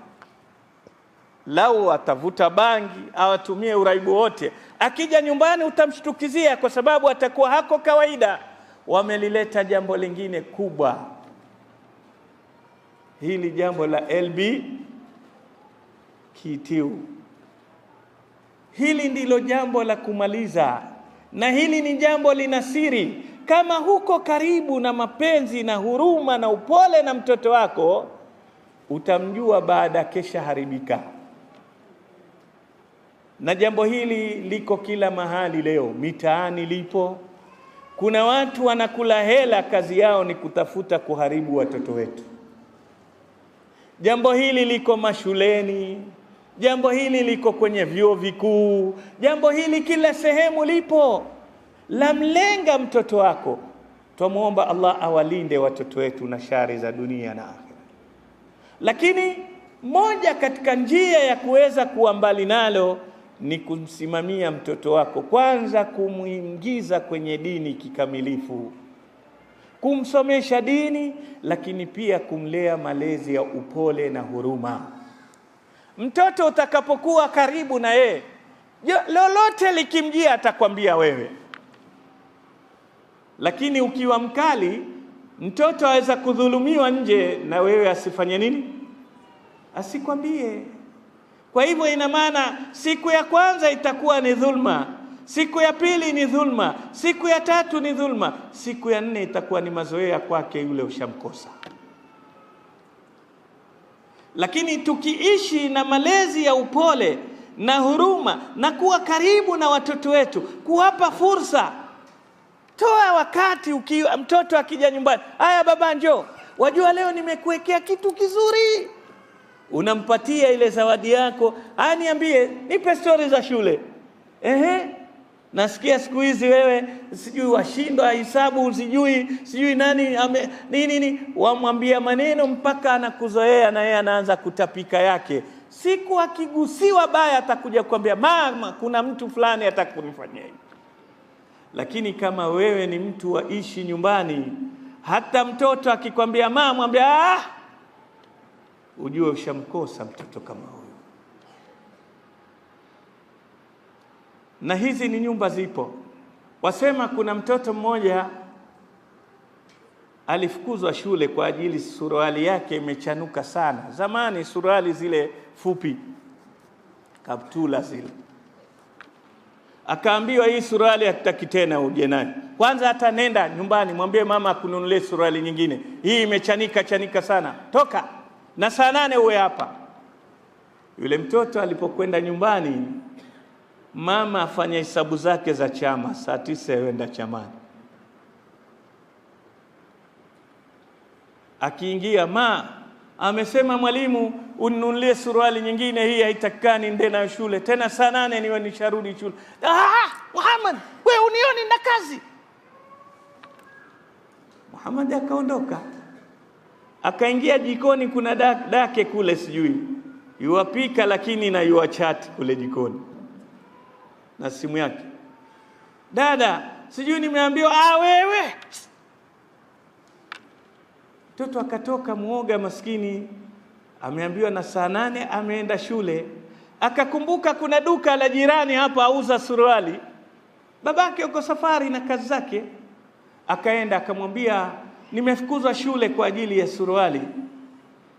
Lau atavuta bangi au atumie uraibu wote, akija nyumbani utamshtukizia, kwa sababu atakuwa hako kawaida. Wamelileta jambo lingine kubwa, hili jambo la LBKTU. Hili ndilo jambo la kumaliza, na hili ni jambo lina siri. Kama huko karibu na mapenzi na huruma na upole na mtoto wako, utamjua baada kesha haribika. Na jambo hili liko kila mahali leo, mitaani lipo. Kuna watu wanakula hela, kazi yao ni kutafuta kuharibu watoto wetu. Jambo hili liko mashuleni, jambo hili liko kwenye vyuo vikuu, jambo hili kila sehemu lipo, lamlenga mtoto wako. Twamuomba Allah awalinde watoto wetu na shari za dunia na akhera. Lakini moja katika njia ya kuweza kuwa mbali nalo ni kumsimamia mtoto wako, kwanza kumuingiza kwenye dini kikamilifu, kumsomesha dini, lakini pia kumlea malezi ya upole na huruma. Mtoto utakapokuwa karibu na yeye, lolote likimjia atakwambia wewe. Lakini ukiwa mkali, mtoto aweza kudhulumiwa nje na wewe asifanye nini? Asikwambie. Kwa hivyo ina maana siku ya kwanza itakuwa ni dhulma, siku ya pili ni dhulma, siku ya tatu ni dhulma, siku ya nne itakuwa ni mazoea kwake, yule ushamkosa. Lakini tukiishi na malezi ya upole na huruma na kuwa karibu na watoto wetu, kuwapa fursa, toa wakati ukiwa mtoto akija nyumbani, haya baba njoo, wajua leo nimekuwekea kitu kizuri, unampatia ile zawadi yako. Haya niambie, nipe story za shule. Ehe, nasikia siku hizi wewe sijui washindwa hesabu, sijui nani ame, nini, wamwambia maneno mpaka anakuzoea na yeye anaanza kutapika yake. Siku akigusiwa baya atakuja kukwambia mama, kuna mtu fulani atakunifanyia hivi. Lakini kama wewe ni mtu waishi nyumbani, hata mtoto akikwambia mama, mwambia ah, ujue ushamkosa mtoto kama huyu. Na hizi ni nyumba zipo. Wasema kuna mtoto mmoja alifukuzwa shule kwa ajili suruali yake imechanuka sana. Zamani suruali zile fupi, kaptula zile. Akaambiwa hii suruali hatutaki tena uje nayo. Kwanza hata nenda nyumbani mwambie mama akununulie suruali nyingine. Hii imechanika chanika sana. Toka. Na saa 8 uwe hapa. Yule mtoto alipokwenda nyumbani, mama afanya hesabu zake za chama, saa 9 yenda chamani. Akiingia, ma amesema mwalimu ununulie suruali nyingine, hii haitakikani nende nayo shule tena, saa 8 niwe nisharudi shule. Ah, Muhammad, wewe unioni na kazi. Muhammad akaondoka, akaingia jikoni, kuna dake kule, sijui yuwapika lakini na yuwachati kule jikoni na simu yake. Dada, sijui nimeambiwa. Ah, wewe. Mtoto akatoka muoga maskini, ameambiwa na saa 8 ameenda shule. Akakumbuka kuna duka la jirani hapa auza suruali. Babake yuko safari na kazi zake. Akaenda akamwambia, nimefukuzwa shule kwa ajili ya suruali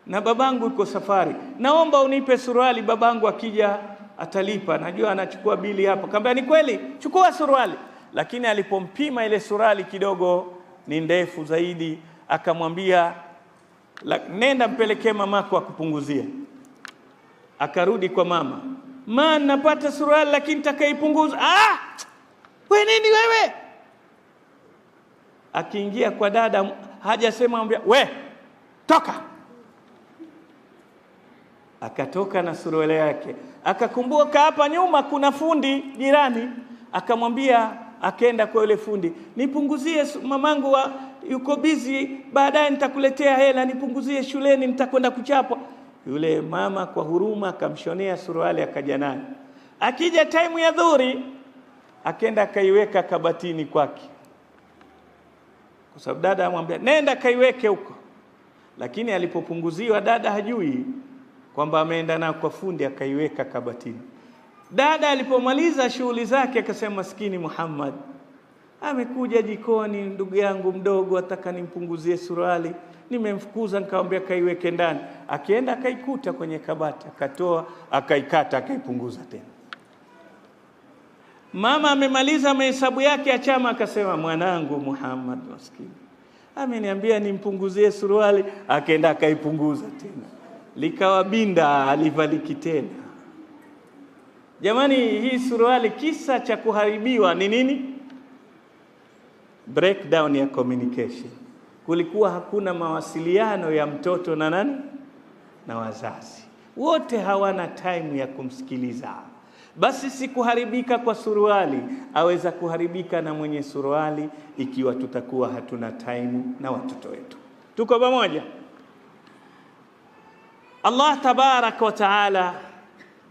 na babangu yuko safari, naomba unipe suruali, babangu akija atalipa, najua anachukua bili hapa. Akamwambia ni kweli, chukua suruali. Lakini alipompima ile suruali kidogo ni ndefu zaidi, akamwambia nenda mpelekee mamako akupunguzie. Akarudi kwa mama, ma napata suruali lakini nitakaipunguza. Ah, wewe nini wewe? Akiingia kwa dada hajasema, ambia we toka. Akatoka na suruali yake. Akakumbuka hapa nyuma kuna fundi jirani, akamwambia, akaenda kwa yule fundi, nipunguzie mamangu yuko busy, baadaye nitakuletea hela, nipunguzie shuleni nitakwenda kuchapwa. Yule mama kwa huruma akamshonea suruali akaja nayo. Akija time ya dhuhuri akaenda akaiweka kabatini kwake, kwa sababu dada amwambia nenda kaiweke huko. Lakini alipopunguziwa dada hajui kwamba ameenda na kwa fundi, akaiweka kabatini. Dada alipomaliza shughuli zake akasema, maskini Muhammad amekuja jikoni, ndugu yangu mdogo ataka nimpunguzie suruali, nimemfukuza nikamwambia kaiweke ndani. Akienda akaikuta kwenye kabati, akatoa, akaikata, akaipunguza tena. Mama amemaliza mahesabu yake ya chama, akasema mwanangu Muhammad maskini ameniambia nimpunguzie suruali, akaenda akaipunguza tena, likawa binda alivaliki tena. Jamani, hii suruali kisa cha kuharibiwa ni nini? Breakdown ya communication. Kulikuwa hakuna mawasiliano ya mtoto na nani? Na wazazi. Wote hawana time ya kumsikiliza. Basi si kuharibika kwa suruali, aweza kuharibika na mwenye suruali ikiwa tutakuwa hatuna time na watoto wetu. Tuko pamoja? Allah tabarak wa taala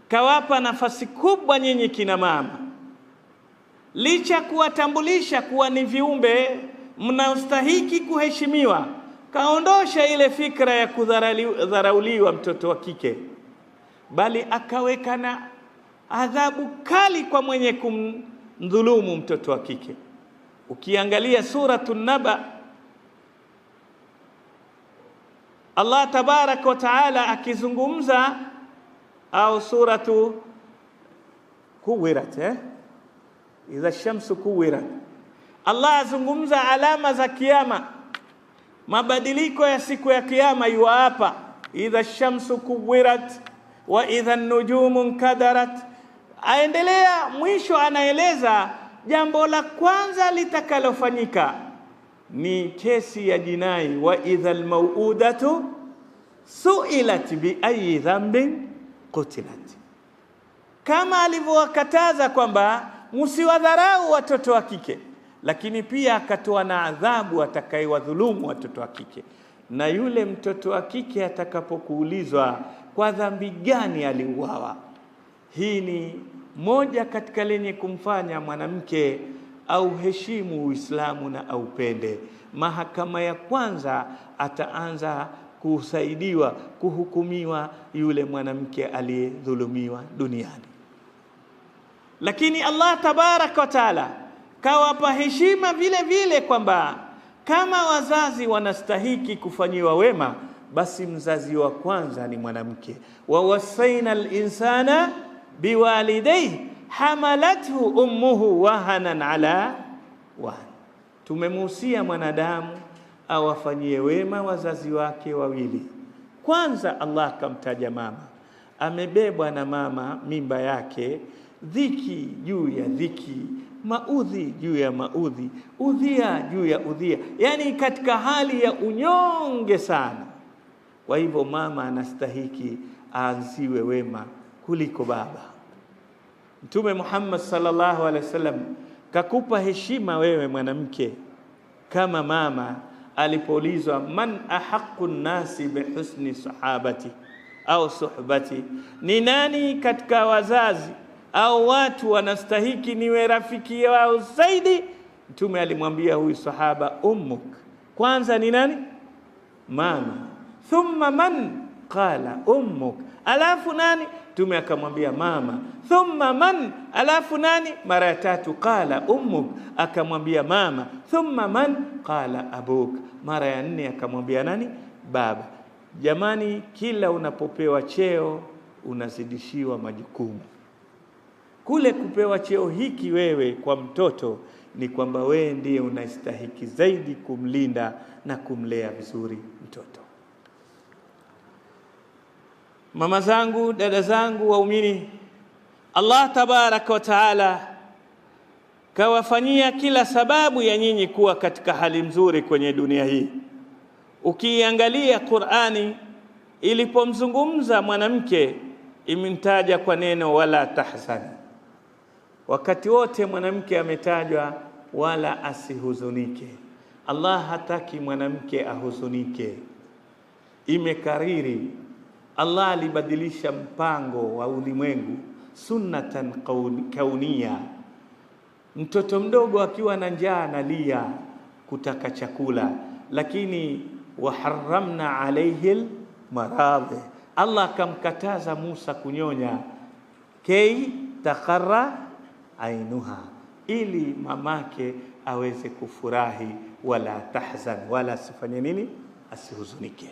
kawapa nafasi kubwa nyinyi kina mama, licha kuwatambulisha kuwa ni viumbe mnaostahiki kuheshimiwa. Kaondosha ile fikra ya kudharauliwa mtoto wa kike, bali akaweka na adhabu kali kwa mwenye kumdhulumu mtoto wa kike. Ukiangalia Suratun Naba, Allah tabarak wa taala akizungumza, au suratu Kuwirat, idha shamsu kuwirat, Allah azungumza alama za kiyama, mabadiliko ya siku ya kiyama yuapa, idha shamsu kuwirat wa idha nujumu nkadarat. Aendelea mwisho, anaeleza jambo la kwanza litakalofanyika ni kesi ya jinai, wa idha almauudatu suilat bi ayi dhanbin qutilat. Kama alivyowakataza kwamba msiwadharau watoto wa kike, lakini pia akatoa na adhabu atakayewadhulumu watoto wa kike. Na yule mtoto wa kike atakapokuulizwa kwa dhambi gani aliuawa, hii ni moja katika lenye kumfanya mwanamke au heshimu Uislamu na aupende. Mahakama ya kwanza ataanza kusaidiwa kuhukumiwa yule mwanamke aliyedhulumiwa duniani. Lakini Allah tabarak wa taala kawapa heshima vile vile kwamba kama wazazi wanastahiki kufanyiwa wema, basi mzazi wa kwanza ni mwanamke. Wa wasaina al-insana biwalidayhi hamalathu ummuhu wahanan ala wahan. Tumemuhusia mwanadamu awafanyie wema wazazi wake wawili. Kwanza Allah akamtaja mama, Amebebwa na mama mimba yake, dhiki juu ya dhiki, maudhi juu ya maudhi, udhia juu ya udhia, yani katika hali ya unyonge sana. Kwa hivyo mama anastahiki aanziwe wema kuliko baba. Mtume Muhammad sallallahu alaihi wasallam kakupa heshima wewe mwanamke kama mama, alipoulizwa man ahaqu nnasi bihusni sahabati au suhbati, ni nani katika wazazi au watu wanastahiki niwe rafiki wao zaidi? Mtume alimwambia huyu sahaba, ummuk, kwanza ni nani? Mama. Thumma man? Qala ummuk. Alafu nani? Mtume akamwambia mama. Thumma man? Alafu nani? Mara ya tatu, qala ummuk, akamwambia mama. Thumma man? Qala abuk. Mara ya nne akamwambia nani? Baba. Jamani, kila unapopewa cheo unazidishiwa majukumu. Kule kupewa cheo hiki wewe kwa mtoto ni kwamba wewe ndiye unastahiki zaidi kumlinda na kumlea vizuri mtoto. Mama zangu, dada zangu waumini, Allah tabaraka wa taala kawafanyia kila sababu ya nyinyi kuwa katika hali nzuri kwenye dunia hii. Ukiangalia Qur'ani ilipomzungumza mwanamke imemtaja kwa neno wala tahzani. Wakati wote mwanamke ametajwa wala asihuzunike. Allah hataki mwanamke ahuzunike. Imekariri Allah alibadilisha mpango wa ulimwengu, sunnatan kaunia. Mtoto mdogo akiwa na njaa analia kutaka chakula, lakini waharramna alayhi maradhi, Allah akamkataza Musa kunyonya, kei takharra ainuha, ili mamake aweze kufurahi, wala tahzan, wala asifanye nini, asihuzunike.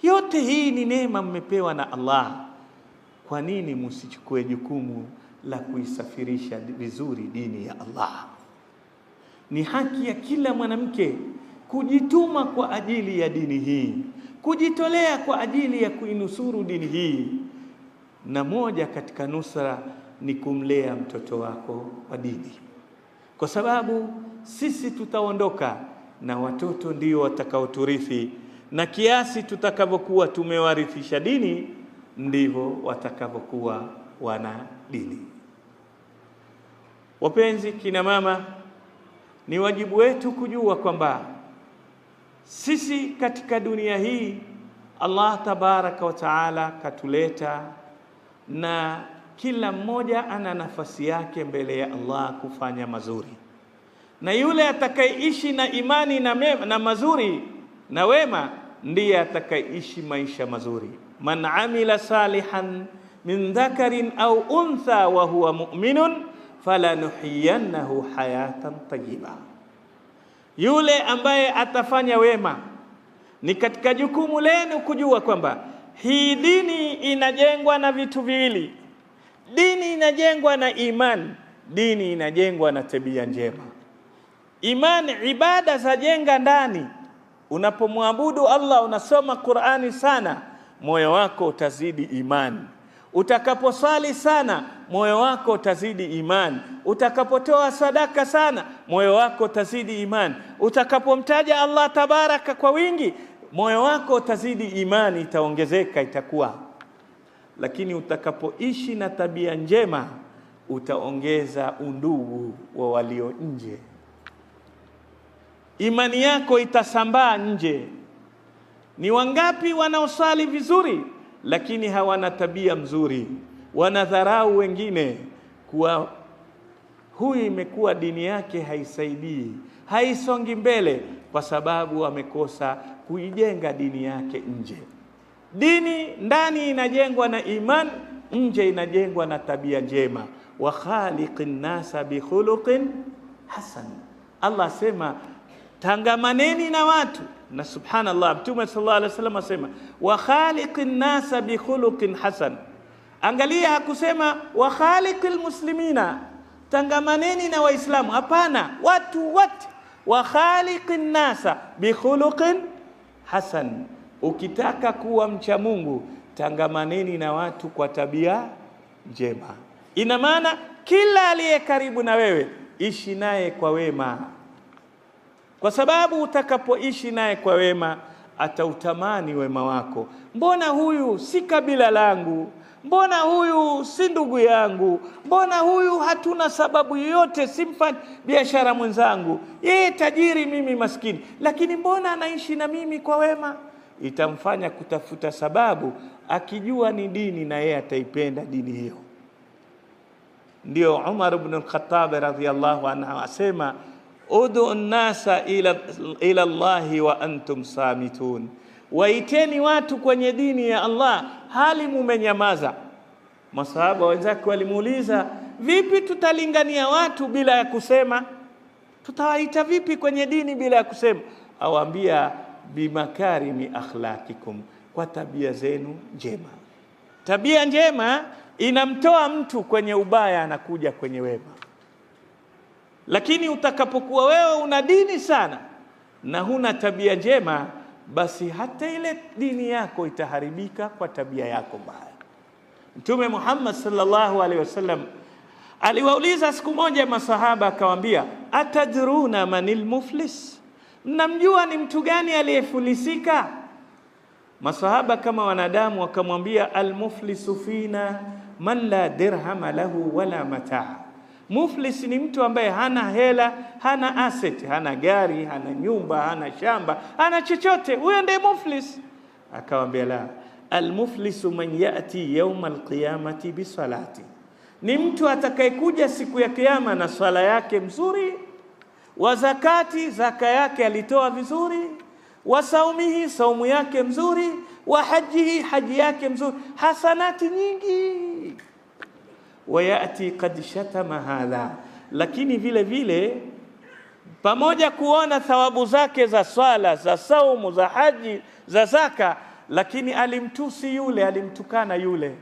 Yote hii ni neema mmepewa na Allah. Kwa nini msichukue jukumu la kuisafirisha vizuri dini ya Allah? Ni haki ya kila mwanamke kujituma kwa ajili ya dini hii, kujitolea kwa ajili ya kuinusuru dini hii. Na moja katika nusra ni kumlea mtoto wako kwa dini, kwa sababu sisi tutaondoka na watoto ndio watakaoturithi, na kiasi tutakavyokuwa tumewarithisha dini ndivyo watakavyokuwa wana dini. Wapenzi kina mama, ni wajibu wetu kujua kwamba sisi katika dunia hii Allah tabaraka wa taala katuleta, na kila mmoja ana nafasi yake mbele ya Allah kufanya mazuri, na yule atakayeishi na imani na mema, na mazuri na wema ndiye atakayeishi maisha mazuri. Man amila salihan min dhakarin au untha wa huwa mu'minun falanuhiyannahu hayatan tayyiba, yule ambaye atafanya wema. Ni katika jukumu lenu kujua kwamba hii dini inajengwa na vitu viwili. Dini inajengwa na imani, dini inajengwa na tabia njema. Imani, ibada zajenga ndani. Unapomwabudu Allah, unasoma Qur'ani sana, moyo wako utazidi imani. Utakaposali sana, moyo wako utazidi imani. Utakapotoa sadaka sana, moyo wako utazidi imani. Utakapomtaja Allah tabaraka kwa wingi, moyo wako utazidi imani, itaongezeka, itakuwa. Lakini utakapoishi na tabia njema, utaongeza undugu wa walio nje. Imani yako itasambaa nje. Ni wangapi wanaosali vizuri lakini hawana tabia mzuri, wanadharau wengine, kuwa huyu imekuwa dini yake haisaidii, haisongi mbele, kwa sababu amekosa kuijenga dini yake nje. Dini ndani inajengwa na iman, nje inajengwa na tabia njema. Wa khaliqin nasa bi khuluqin hasan, Allah asema tangamaneni na watu. Na subhanallah, Mtume sallallahu alaihi wasallam asema wa khaliqin nasa bi khuluqin hasan. Angalia, hakusema wa khaliqil muslimina, tangamaneni na Waislamu. Hapana, watu wote. Wa khaliqin nasa bi khuluqin hasan. Ukitaka kuwa mcha Mungu, Tangamaneni na watu kwa tabia njema. Ina maana kila aliye karibu na wewe ishi naye kwa wema, kwa sababu utakapoishi naye kwa wema atautamani wema wako. Mbona huyu si kabila langu? Mbona huyu si ndugu yangu? Mbona huyu hatuna sababu yoyote, si mfanya biashara mwenzangu, yeye tajiri, mimi maskini, lakini mbona anaishi na mimi kwa wema? Itamfanya kutafuta sababu, akijua ni dini na yeye ataipenda dini hiyo. Ndio Umar ibn al-Khattab radhiyallahu anhu asema, udu nnasa ila Allahi wa antum samitun, waiteni watu kwenye dini ya Allah hali mumenyamaza. Masahaba wenzake walimuuliza, vipi tutalingania watu bila ya kusema? Tutawaita vipi kwenye dini bila ya kusema? Awaambia, bimakarimi akhlaqikum, kwa tabia zenu njema. Tabia njema inamtoa mtu kwenye ubaya, anakuja kwenye wema. Lakini utakapokuwa wewe una dini sana na huna tabia njema, basi hata ile dini yako itaharibika kwa tabia yako mbaya. Mtume Muhammad sallallahu alaihi wasallam aliwauliza siku moja masahaba, akawaambia, atadruna manil muflis, mnamjua ni mtu gani aliyefulisika? Masahaba kama wanadamu wakamwambia, almuflisu fina man la dirhama lahu wala mataa. Muflis ni mtu ambaye hana hela, hana asset, hana gari, hana nyumba, hana shamba, hana chochote, huyo ndiye muflis. Akawambia, la, almuflisu man yati yauma alqiyamati bisalati, ni mtu atakayekuja siku ya kiyama na swala yake mzuri, wa zakati, zaka yake alitoa vizuri, wa saumihi, saumu yake mzuri, wa hajihi, haji yake mzuri, hasanati nyingi. Wayati kad shatama hadha, lakini vile vile pamoja kuona thawabu zake za swala, za saumu, za haji, za zaka, lakini alimtusi yule, alimtukana yule,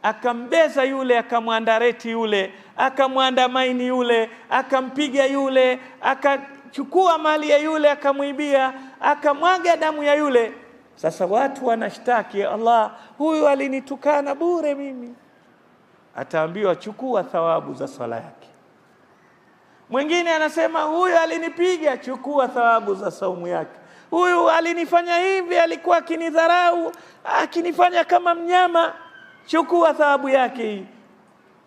akambeza yule, akamwandareti yule, akamwandamaini yule, akampiga yule, akachukua mali ya yule, akamwibia, akamwaga damu ya yule. Sasa watu wanashtaki, Allah, huyu alinitukana bure mimi. Ataambiwa chukua thawabu za swala yake. Mwingine anasema huyu alinipiga, chukua thawabu za saumu yake. Huyu alinifanya hivi, alikuwa akinidharau, akinifanya kama mnyama, chukua thawabu yake hii.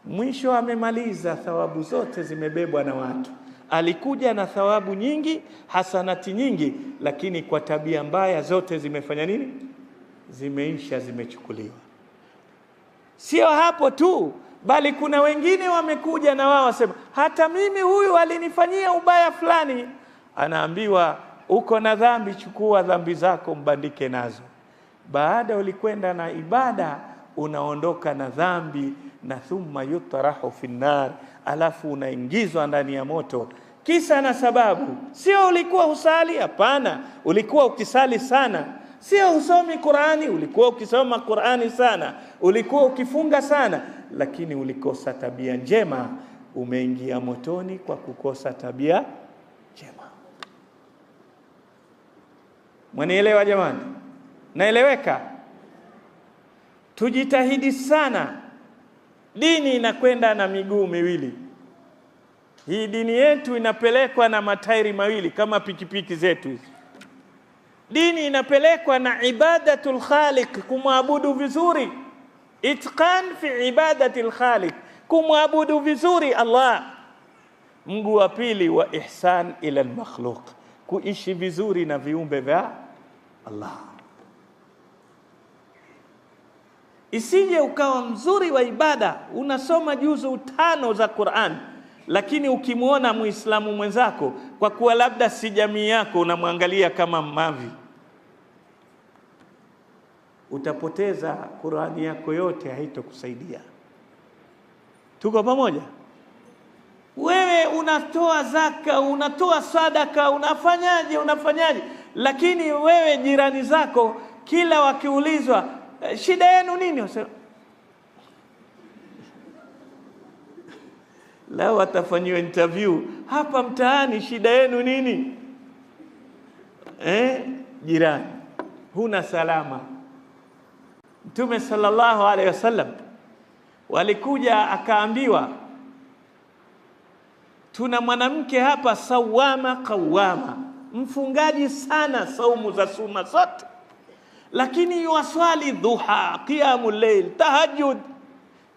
Mwisho amemaliza, thawabu zote zimebebwa na watu. Alikuja na thawabu nyingi, hasanati nyingi, lakini kwa tabia mbaya zote zimefanya nini? Zimeisha, zimechukuliwa. Sio hapo tu, bali kuna wengine wamekuja na wao wasema, hata mimi huyu alinifanyia ubaya fulani. Anaambiwa uko na dhambi, chukua dhambi zako mbandike nazo. Baada ulikwenda na ibada, unaondoka na dhambi, na thumma yutrahu finnar, alafu unaingizwa ndani ya moto. Kisa na sababu, sio ulikuwa husali? Hapana, ulikuwa ukisali sana. Sio usomi Qur'ani? Ulikuwa ukisoma Qur'ani sana, ulikuwa ukifunga sana, lakini ulikosa tabia njema. Umeingia motoni kwa kukosa tabia njema. Mwanielewa jamani? Naeleweka? Tujitahidi sana. Dini inakwenda na miguu miwili. Hii dini yetu inapelekwa na matairi mawili kama pikipiki zetu hizi. Dini inapelekwa na ibadatul khaliq, kumwabudu vizuri, itqan fi ibadatil khaliq, kumwabudu vizuri Allah. Mguu wa pili wa ihsan ila al-makhluq, kuishi vizuri na viumbe vya Allah. Isije ukawa mzuri wa ibada, unasoma juzu 5 za Qur'an, lakini ukimwona Muislamu mwenzako, kwa kuwa labda si jamii yako, unamwangalia kama mavi. Utapoteza Qur'ani yako yote, haitokusaidia. Tuko pamoja? Wewe unatoa zaka, unatoa sadaka, unafanyaje, unafanyaje, lakini wewe jirani zako kila wakiulizwa shida yenu nini, wasema lao watafanyiwa interview hapa mtaani, shida yenu nini? Jirani huna salama. Mtume sallallahu alaihi wasallam walikuja akaambiwa, tuna mwanamke hapa sawama qawama, mfungaji sana saumu za suma zote, lakini yuwaswali dhuha, qiyamul layl, tahajjud,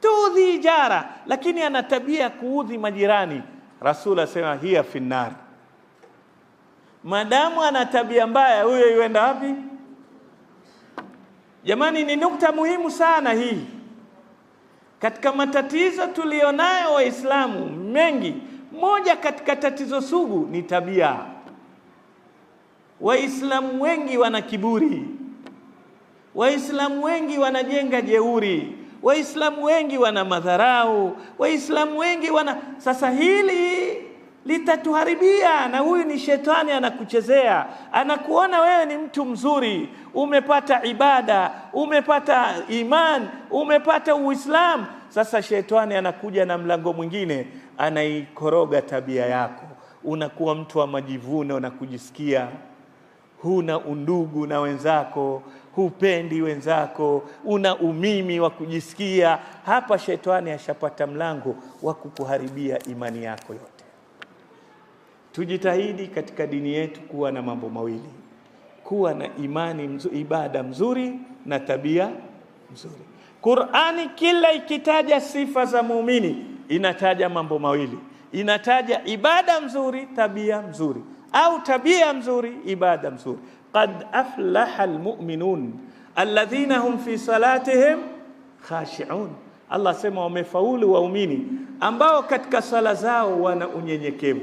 tuudhi jara, lakini ana tabia kuudhi majirani. Rasul asema hiya finnar, madamu ana tabia mbaya huyo yuenda wapi? Jamani, ni nukta muhimu sana hii. Katika matatizo tulionayo Waislamu mengi, moja katika tatizo sugu ni tabia. Waislamu wengi wana kiburi, Waislamu wengi wanajenga jeuri, Waislamu wengi wana madharau, Waislamu wengi wana... Sasa hili litatuharibia, na huyu ni shetani anakuchezea, anakuona wewe ni mtu mzuri, umepata ibada, umepata iman, umepata Uislamu. Sasa shetani anakuja na mlango mwingine, anaikoroga tabia yako, unakuwa mtu wa majivuno na kujisikia huna undugu na wenzako, hupendi wenzako, una umimi wa kujisikia. Hapa shetani ashapata mlango wa kukuharibia imani yako yote. Tujitahidi katika dini yetu kuwa na mambo mawili: kuwa na imani mzuri, ibada mzuri na tabia mzuri. Qur'ani kila ikitaja sifa za muumini inataja mambo mawili, inataja ibada mzuri, tabia mzuri, au tabia mzuri, ibada mzuri. Qad aflaha almu'minun alladhina hum fi salatihim khashi'un. Allah sema wamefaulu waumini ambao katika sala zao wana unyenyekevu,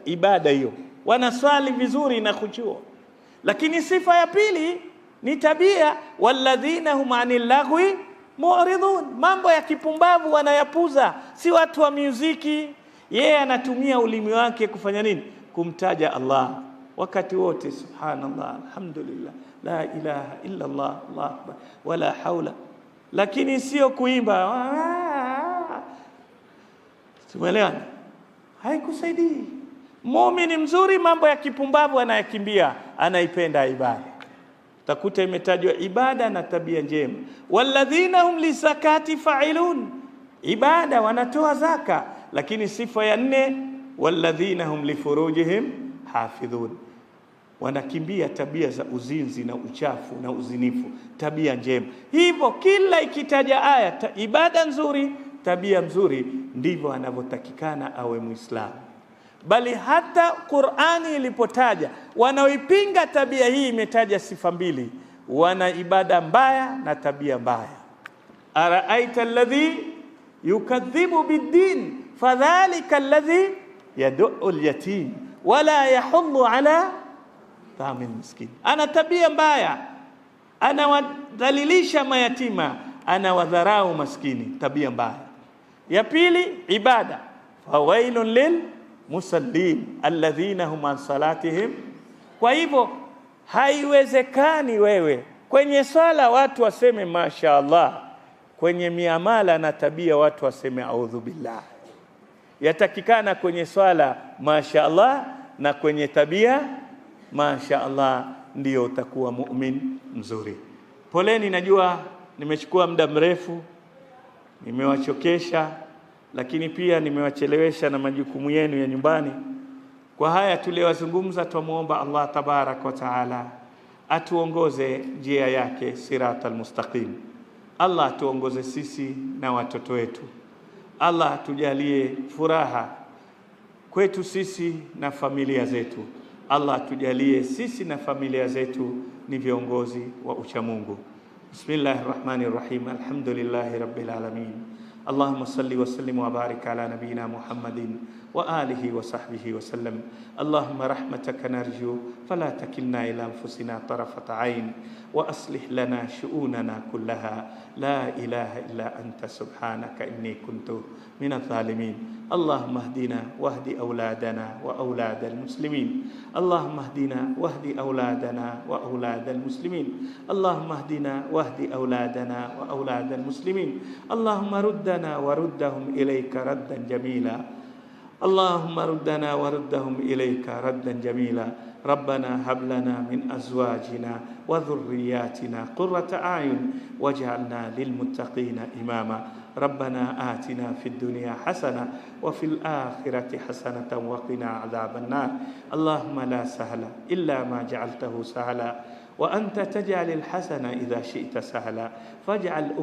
ibada hiyo, wanaswali vizuri na khushuu. Lakini sifa ya pili ni tabia, walladhina hum anil lagwi mu'ridun, mambo ya kipumbavu wanayapuza, si watu wa muziki. Yeye anatumia ulimi wake kufanya nini? Kumtaja Allah wakati wote, subhanallah, alhamdulillah, la ilaha illa Allah, Allahu akbar, wala haula, lakini sio kuimba. Tumeelewana? Haikusaidii. Muumini mzuri mambo ya kipumbavu anayakimbia, anaipenda ibada. Utakuta imetajwa ibada na tabia njema. Walladhina hum lizakati fa'ilun, ibada, wanatoa zaka. Lakini sifa ya nne, walladhina hum lifurujihim hafidhun, wanakimbia tabia za uzinzi na uchafu na uzinifu, tabia njema. Hivyo kila ikitaja aya ibada nzuri, tabia nzuri, ndivyo anavyotakikana awe Muislamu. Bali hata Qur'ani ilipotaja wanaoipinga tabia hii imetaja sifa mbili, wana ibada mbaya na tabia mbaya. Araaita alladhi yukadhibu biddin fadhalika alladhi yad'u alyatim wala yahuddu ala ta'amil miskin. Ana tabia mbaya, anawadhalilisha mayatima, anawadharau maskini, tabia mbaya. Ya pili, ibada, fawailun lil musallin alladhina hum an salatihim. Kwa hivyo haiwezekani wewe kwenye swala watu waseme mashaallah, kwenye miamala na tabia watu waseme audhu billah. Yatakikana kwenye swala mashaallah na kwenye tabia mashaallah, ndio utakuwa mu'min mzuri. Poleni, najua nimechukua muda mrefu, nimewachokesha, lakini pia nimewachelewesha na majukumu yenu ya nyumbani. Kwa haya tuliyozungumza, tumuomba Allah tabarak wa taala atuongoze njia yake siratal mustaqim. Allah atuongoze sisi na watoto wetu. Allah atujalie furaha kwetu sisi na familia zetu. Allah atujalie sisi na familia zetu ni viongozi wa uchamungu. Bismillahirrahmanirrahim. Alhamdulillahi rabbil alamin. Allahumma salli wa sallim wa barik ala nabina Muhammadin wa alihi wa sahbihi wa sallam. Allahumma rahmataka narju fala takilna ila anfusina tarafata ain wa aslih lana shu'unana kullaha la ilaha illa anta subhanaka inni kuntu minadh dhalimin. Allahumma ihdina wahdi awladana wa awladal muslimin. Allahumma ihdina wahdi awladana wa awladal muslimin. Allahumma ihdina wahdi awladana wa awladal muslimin. Allahumma ruddana wa ruddahum ilayka raddan jamila. اللهم ردنا وردهم إليك ردا جميلا. ربنا هب لنا من أزواجنا وذرياتنا قرة أعين واجعلنا للمتقين إماما. ربنا آتنا في الدنيا حسنة وفي الآخرة حسنة وقنا عذاب النار. اللهم لا سهل إلا ما جعلته سهلا، وأنت تجعل الحسن إذا شئت سهلا، فاجعل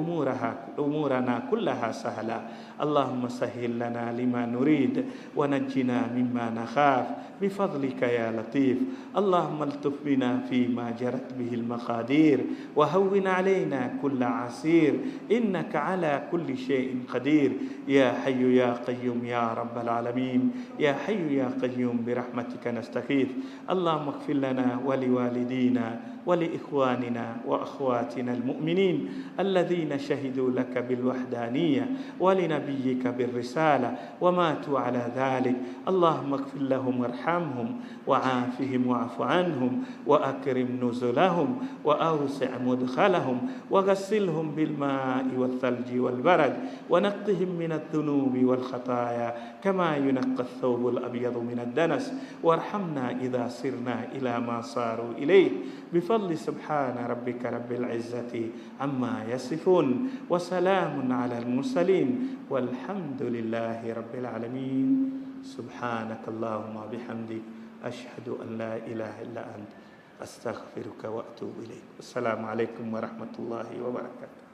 أمورنا كلها سهلا. اللهم سهل لنا لما نريد ونجنا مما نخاف بفضلك يا لطيف. اللهم الطف بنا فيما جرت به المقادير، وهون علينا كل عسير، إنك على كل شيء قدير. يا حي يا قيوم يا رب العالمين، يا حي يا قيوم برحمتك نستغيث. اللهم اغفر لنا ولوالدينا ولإخواننا وأخواتنا المؤمنين الذين شهدوا لك بالوحدانية ولنبيك بالرسالة وماتوا على ذلك. اللهم اغفر لهم وارحمهم وعافهم واعف عنهم، وأكرم نزلهم وأوسع مدخلهم، وغسلهم بالماء والثلج والبرد، ونقهم من الذنوب والخطايا كما ينقى الثوب الأبيض من الدنس، وارحمنا إذا صرنا إلى ما صاروا إليه بفضل. سبحان ربك رب العزة عما يصفون، وسلام على المرسلين، والحمد لله رب العالمين. سبحانك اللهم وبحمدك، أشهد أن لا إله إلا أنت، أستغفرك وأتوب إليك. والسلام عليكم ورحمة الله وبركاته.